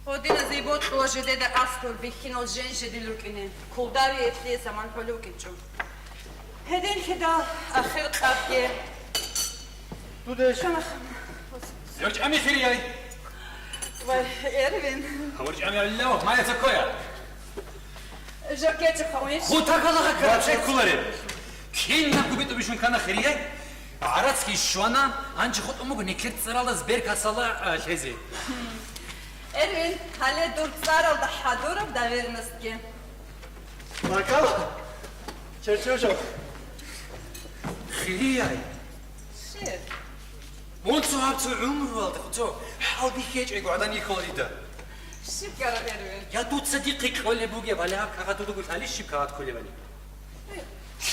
Гьодиназей бокьула жидеда аскӀор бихьинал жен-жидил рукӀине, кулдари этлъие заман хӀолев вукӀинчӀо. Гьединлъидал ахир къабги. Дудеш. Гьоркьами хирияй. Вай, Эрвин. Гьоркьами алло, мая цокоя. Жакеча хавиш. Хутагала хакара чеккуларе. Кинабго битӀу бищун ккана хирияй. ГӀарацги щвана, гьанже хутӀун буго никер цӀаралда сберкассалда, а, лъезе. Эрвин, гьале дур цӀаралда хӀадураб доверенностьги. Баркала. Чечужо. Хирияй. Щиб? Мун цо гьаб цо гӀумруялда цо хӀалбихьи гьечӀого гӀадан йихьула дида. Щиб ккараб, Эрвин? Я дуца дихъе кколеб бугеб, гьале гьаб кагъат дуда лъалищ, щиб кагъат кколебали?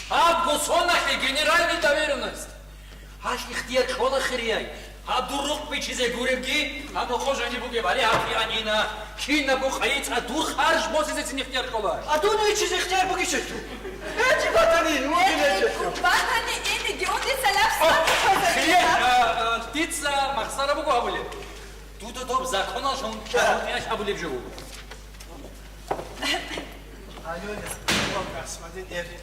Гьабго соналъе генеральный доверенность. Гьалъ ихтияр кьола хирияй. Гьаб дур рукъ бичизе гуребги, гьаб гьоркьоб жаниб бугеб, гьале гьаб кигӀан ина. Кинабго къайи цӀа дур харж босизецин ихтияр кьола. А дун вичизе ихтияр бугищ гьелъул? Гьечи батани, вугилечи. Батани иниги, унди салаф. О, саб хирияй, а, а, дица махсара буго гьабулеб. Дуда доб законаллъун кьабулияб жо буго. Алло, я, о, господин Эрвин.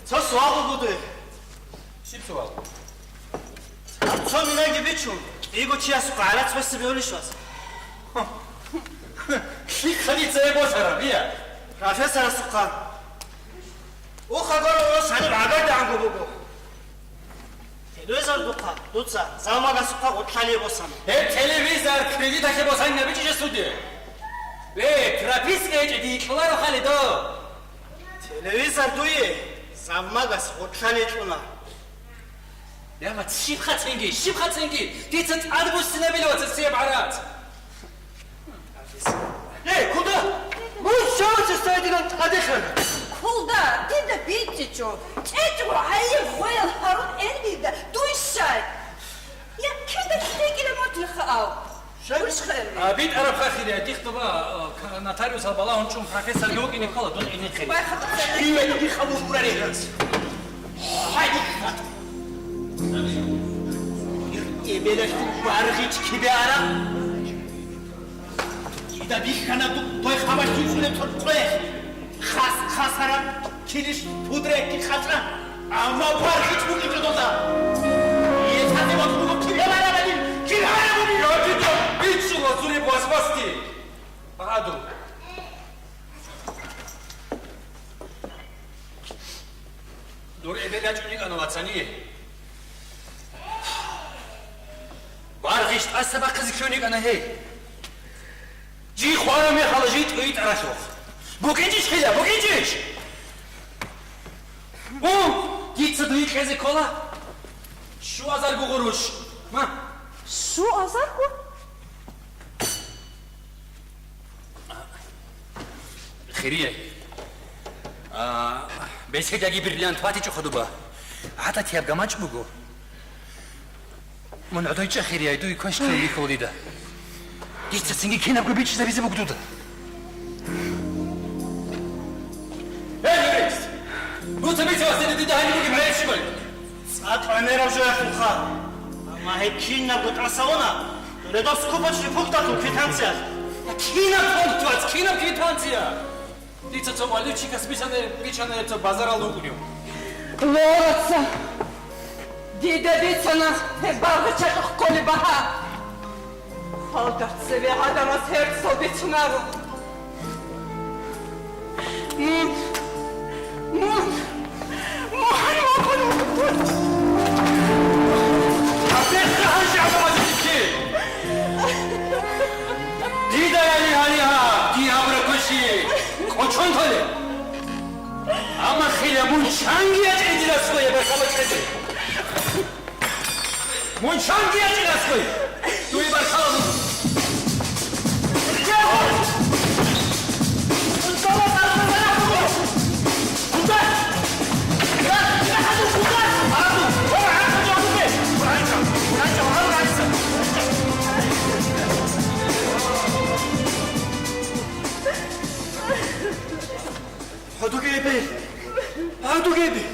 Цо суал буго дуе. Щиб суал? Цо минаги бичун, кӀиго чиясухъа гӀарац гьесиб гьулищ вас? Лъихъаница гьеб босараб, ия? Профессорасухъа. Ухъа гуро, ос гьаниб гӀагардагӀанго буго. Телевизор духъа, дуца, залмагасухъа гъоркьалъе босана. Гьеб телевизор кредиталъе босанин абичӀищ суде? Ве, прописка гьечӀо, дие кьоларо хали до. Телевизор дуе, залмагас гъоркьалъе кьуна. Яма, щибха цинги, щибха цинги, дица тӀад буссинабила вацасеб гӀарац. Э, куда? Мун щаваца стайдиган тӀадехана? Пулда, дида битӀичӀо, чӀечӀго гӀайиб гъоял гьарун Эрбида дуй щай? Я, кида лъикӀила мутӀигӀха ав? Гурищха Эрбида? А, битӀараб хахире, дихъ дуба, а, к-, нотариусал балагьун чӀун профессорги вукӀине ккола, дун гӀенеккине. Вай, хатӀа церекъ. Киве дихъа букӀунаре гьас. Гьай, дихъа. Эбелалъул баргъич кибе ара? Кида бихьана ду-, дой хабар щуцӀулеб цо къоялъ. Хас хасараб килищ пудрекги хачӀа, амма баргъич букӀинчӀо доза. Ецазе ватун буго кибе барабали, кибе барабали? Гьадинаб бичӀчӀула зуреб васвасги. Багьадур. Дур эбел ячӀун йикӀана, вацани. Баргъиш тӀаса бахъизе ккун йикӀана гьей. Жий хвараб мехалда жий тӀуй тӀаралъухъ. БукӀинчӀищ хила, букӀинчӀищ? У, дица дуе кьезе ккола. Щуазарго гъурущ. Ма. Щуазарго? Хирияй. А, беседаги бриллиант батичӀо хадуба. ГӀадатияб гамачӀ буго. Мун гӀодойчӀа, хирияй, дуй квеш ккун бихьулида. Дица цинги кинабго бичӀчӀизабизе буго дуда. Эй, юрист! Дуца бице васине дида гьаниб бугеб гӀайиб щибали? ЦӀакъ гӀемераб жоялъулха. Амма гьеб кинабго тӀасавуна, дуредо скупочный пункталъул квитанциялъ. Кинаб пункт, вац, кинаб квитанция? Дица цо валютчикас бицана, бичана гьеб цо базаралда вукӀунев. Лораца! Дида бицана гьеб баргъичалъухъ кколеб багьа. Гьалда цеве гӀадамаз гьерцал бицунаро. Мун, мун, мун, мун, мун. Абдеца гьанже гӀадамазе бицин! Дида яли гьари гьаб, дие гьабураб квеши кӀочон толеб. Амма хила мун чанги ячӀей дила сое баркала кьезе. Мун чанги ячӀей дила сое. Дуе баркала мун. ХӀодуге эбел! ХӀодуге эбел!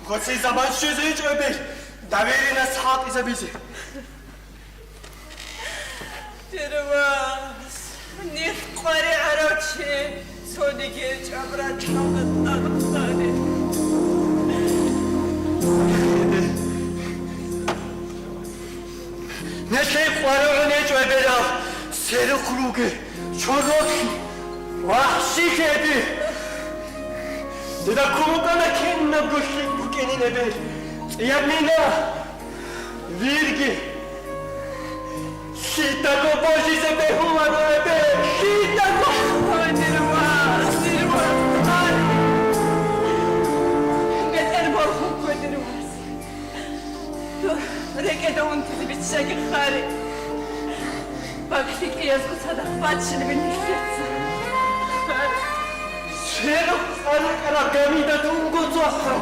Гъоцей заман щвезе гьечӀо эбел! Доверенность хӀалтӀизабизе! Первас, нилъ къваригӀарав чи цониги гьечӀеб ракьалда тӀадхъани. Нилъее къваригӀун гьечӀо эбелал, сверухъ ругел, чороклъи, вагьши хеби. Дида ккун букӀана кинабго лъикӀ букӀинин эбел, цӀияб мина, вирги. Лъидаго божизе бегьуларо эбел, лъидаго! Ой, дир вас, дир вас, ай! БетӀер борхун ккой, дир вас. РекӀеда унтизе биччаги, хари. Бакълъи кӀиязго цадахъ баччинабин нилъеца. Хари. Сверухъ цӀалукӀараб гамида дунго цохӀо.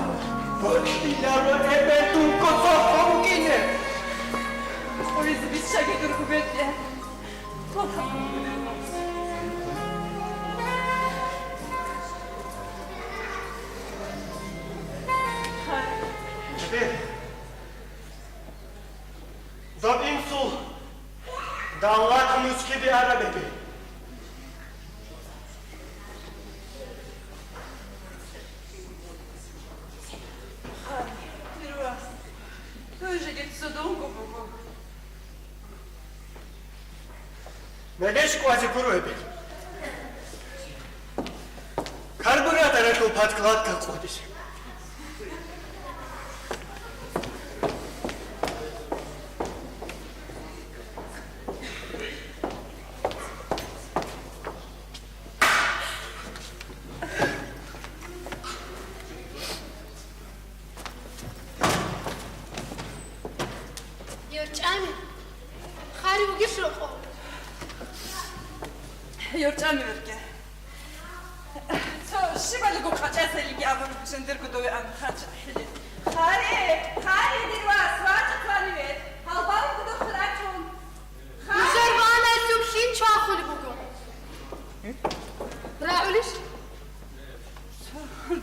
Бокьиларо эбел дунго цохӀо букӀине. Къуризе биччаги дурго бетӀер. Хари. Доб инсул даллак мускиби арабеги. Тоже лицо донго буго. Мегеш кӀвазе гуро эбел. Карбураторалъул подкладка къотӀизе. ЙорчӀами, хари вугищ рокъов? ЙорчӀами вирги. Цо Щибалиго къачӀазелиги абун, жиндирго дове ан хъачӀ хӀили. Хари, Хари, дир вас, вачӀа цариве, гьалбалго духъ рачун. Нужер банасухъ хин чвахулеб буго. РагӀулищ?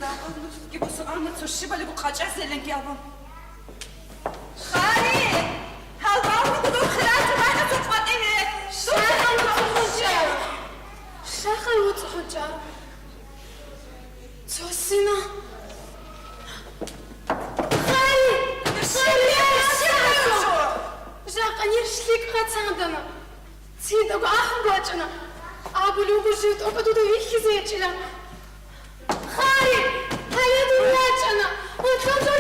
Дагъа нусги босун ана цо щибалиго къачӀазелиги абун. Хари! Гьалбалго духъ рачӀа, бачӀа цо къватӀиве! Шагьал вуцӀухъун чӀа! Шагьал вуцӀухъун чӀа! Цо сина! Хари! Хари! Жакъа нир лъикӀ гъацандана! Циндаго ахӀун бачӀана. Абулев буго жив тӀокӀа дуда вихьизе гьечӀила. Хари! Гьая дун рачӀана! Гьунтун жо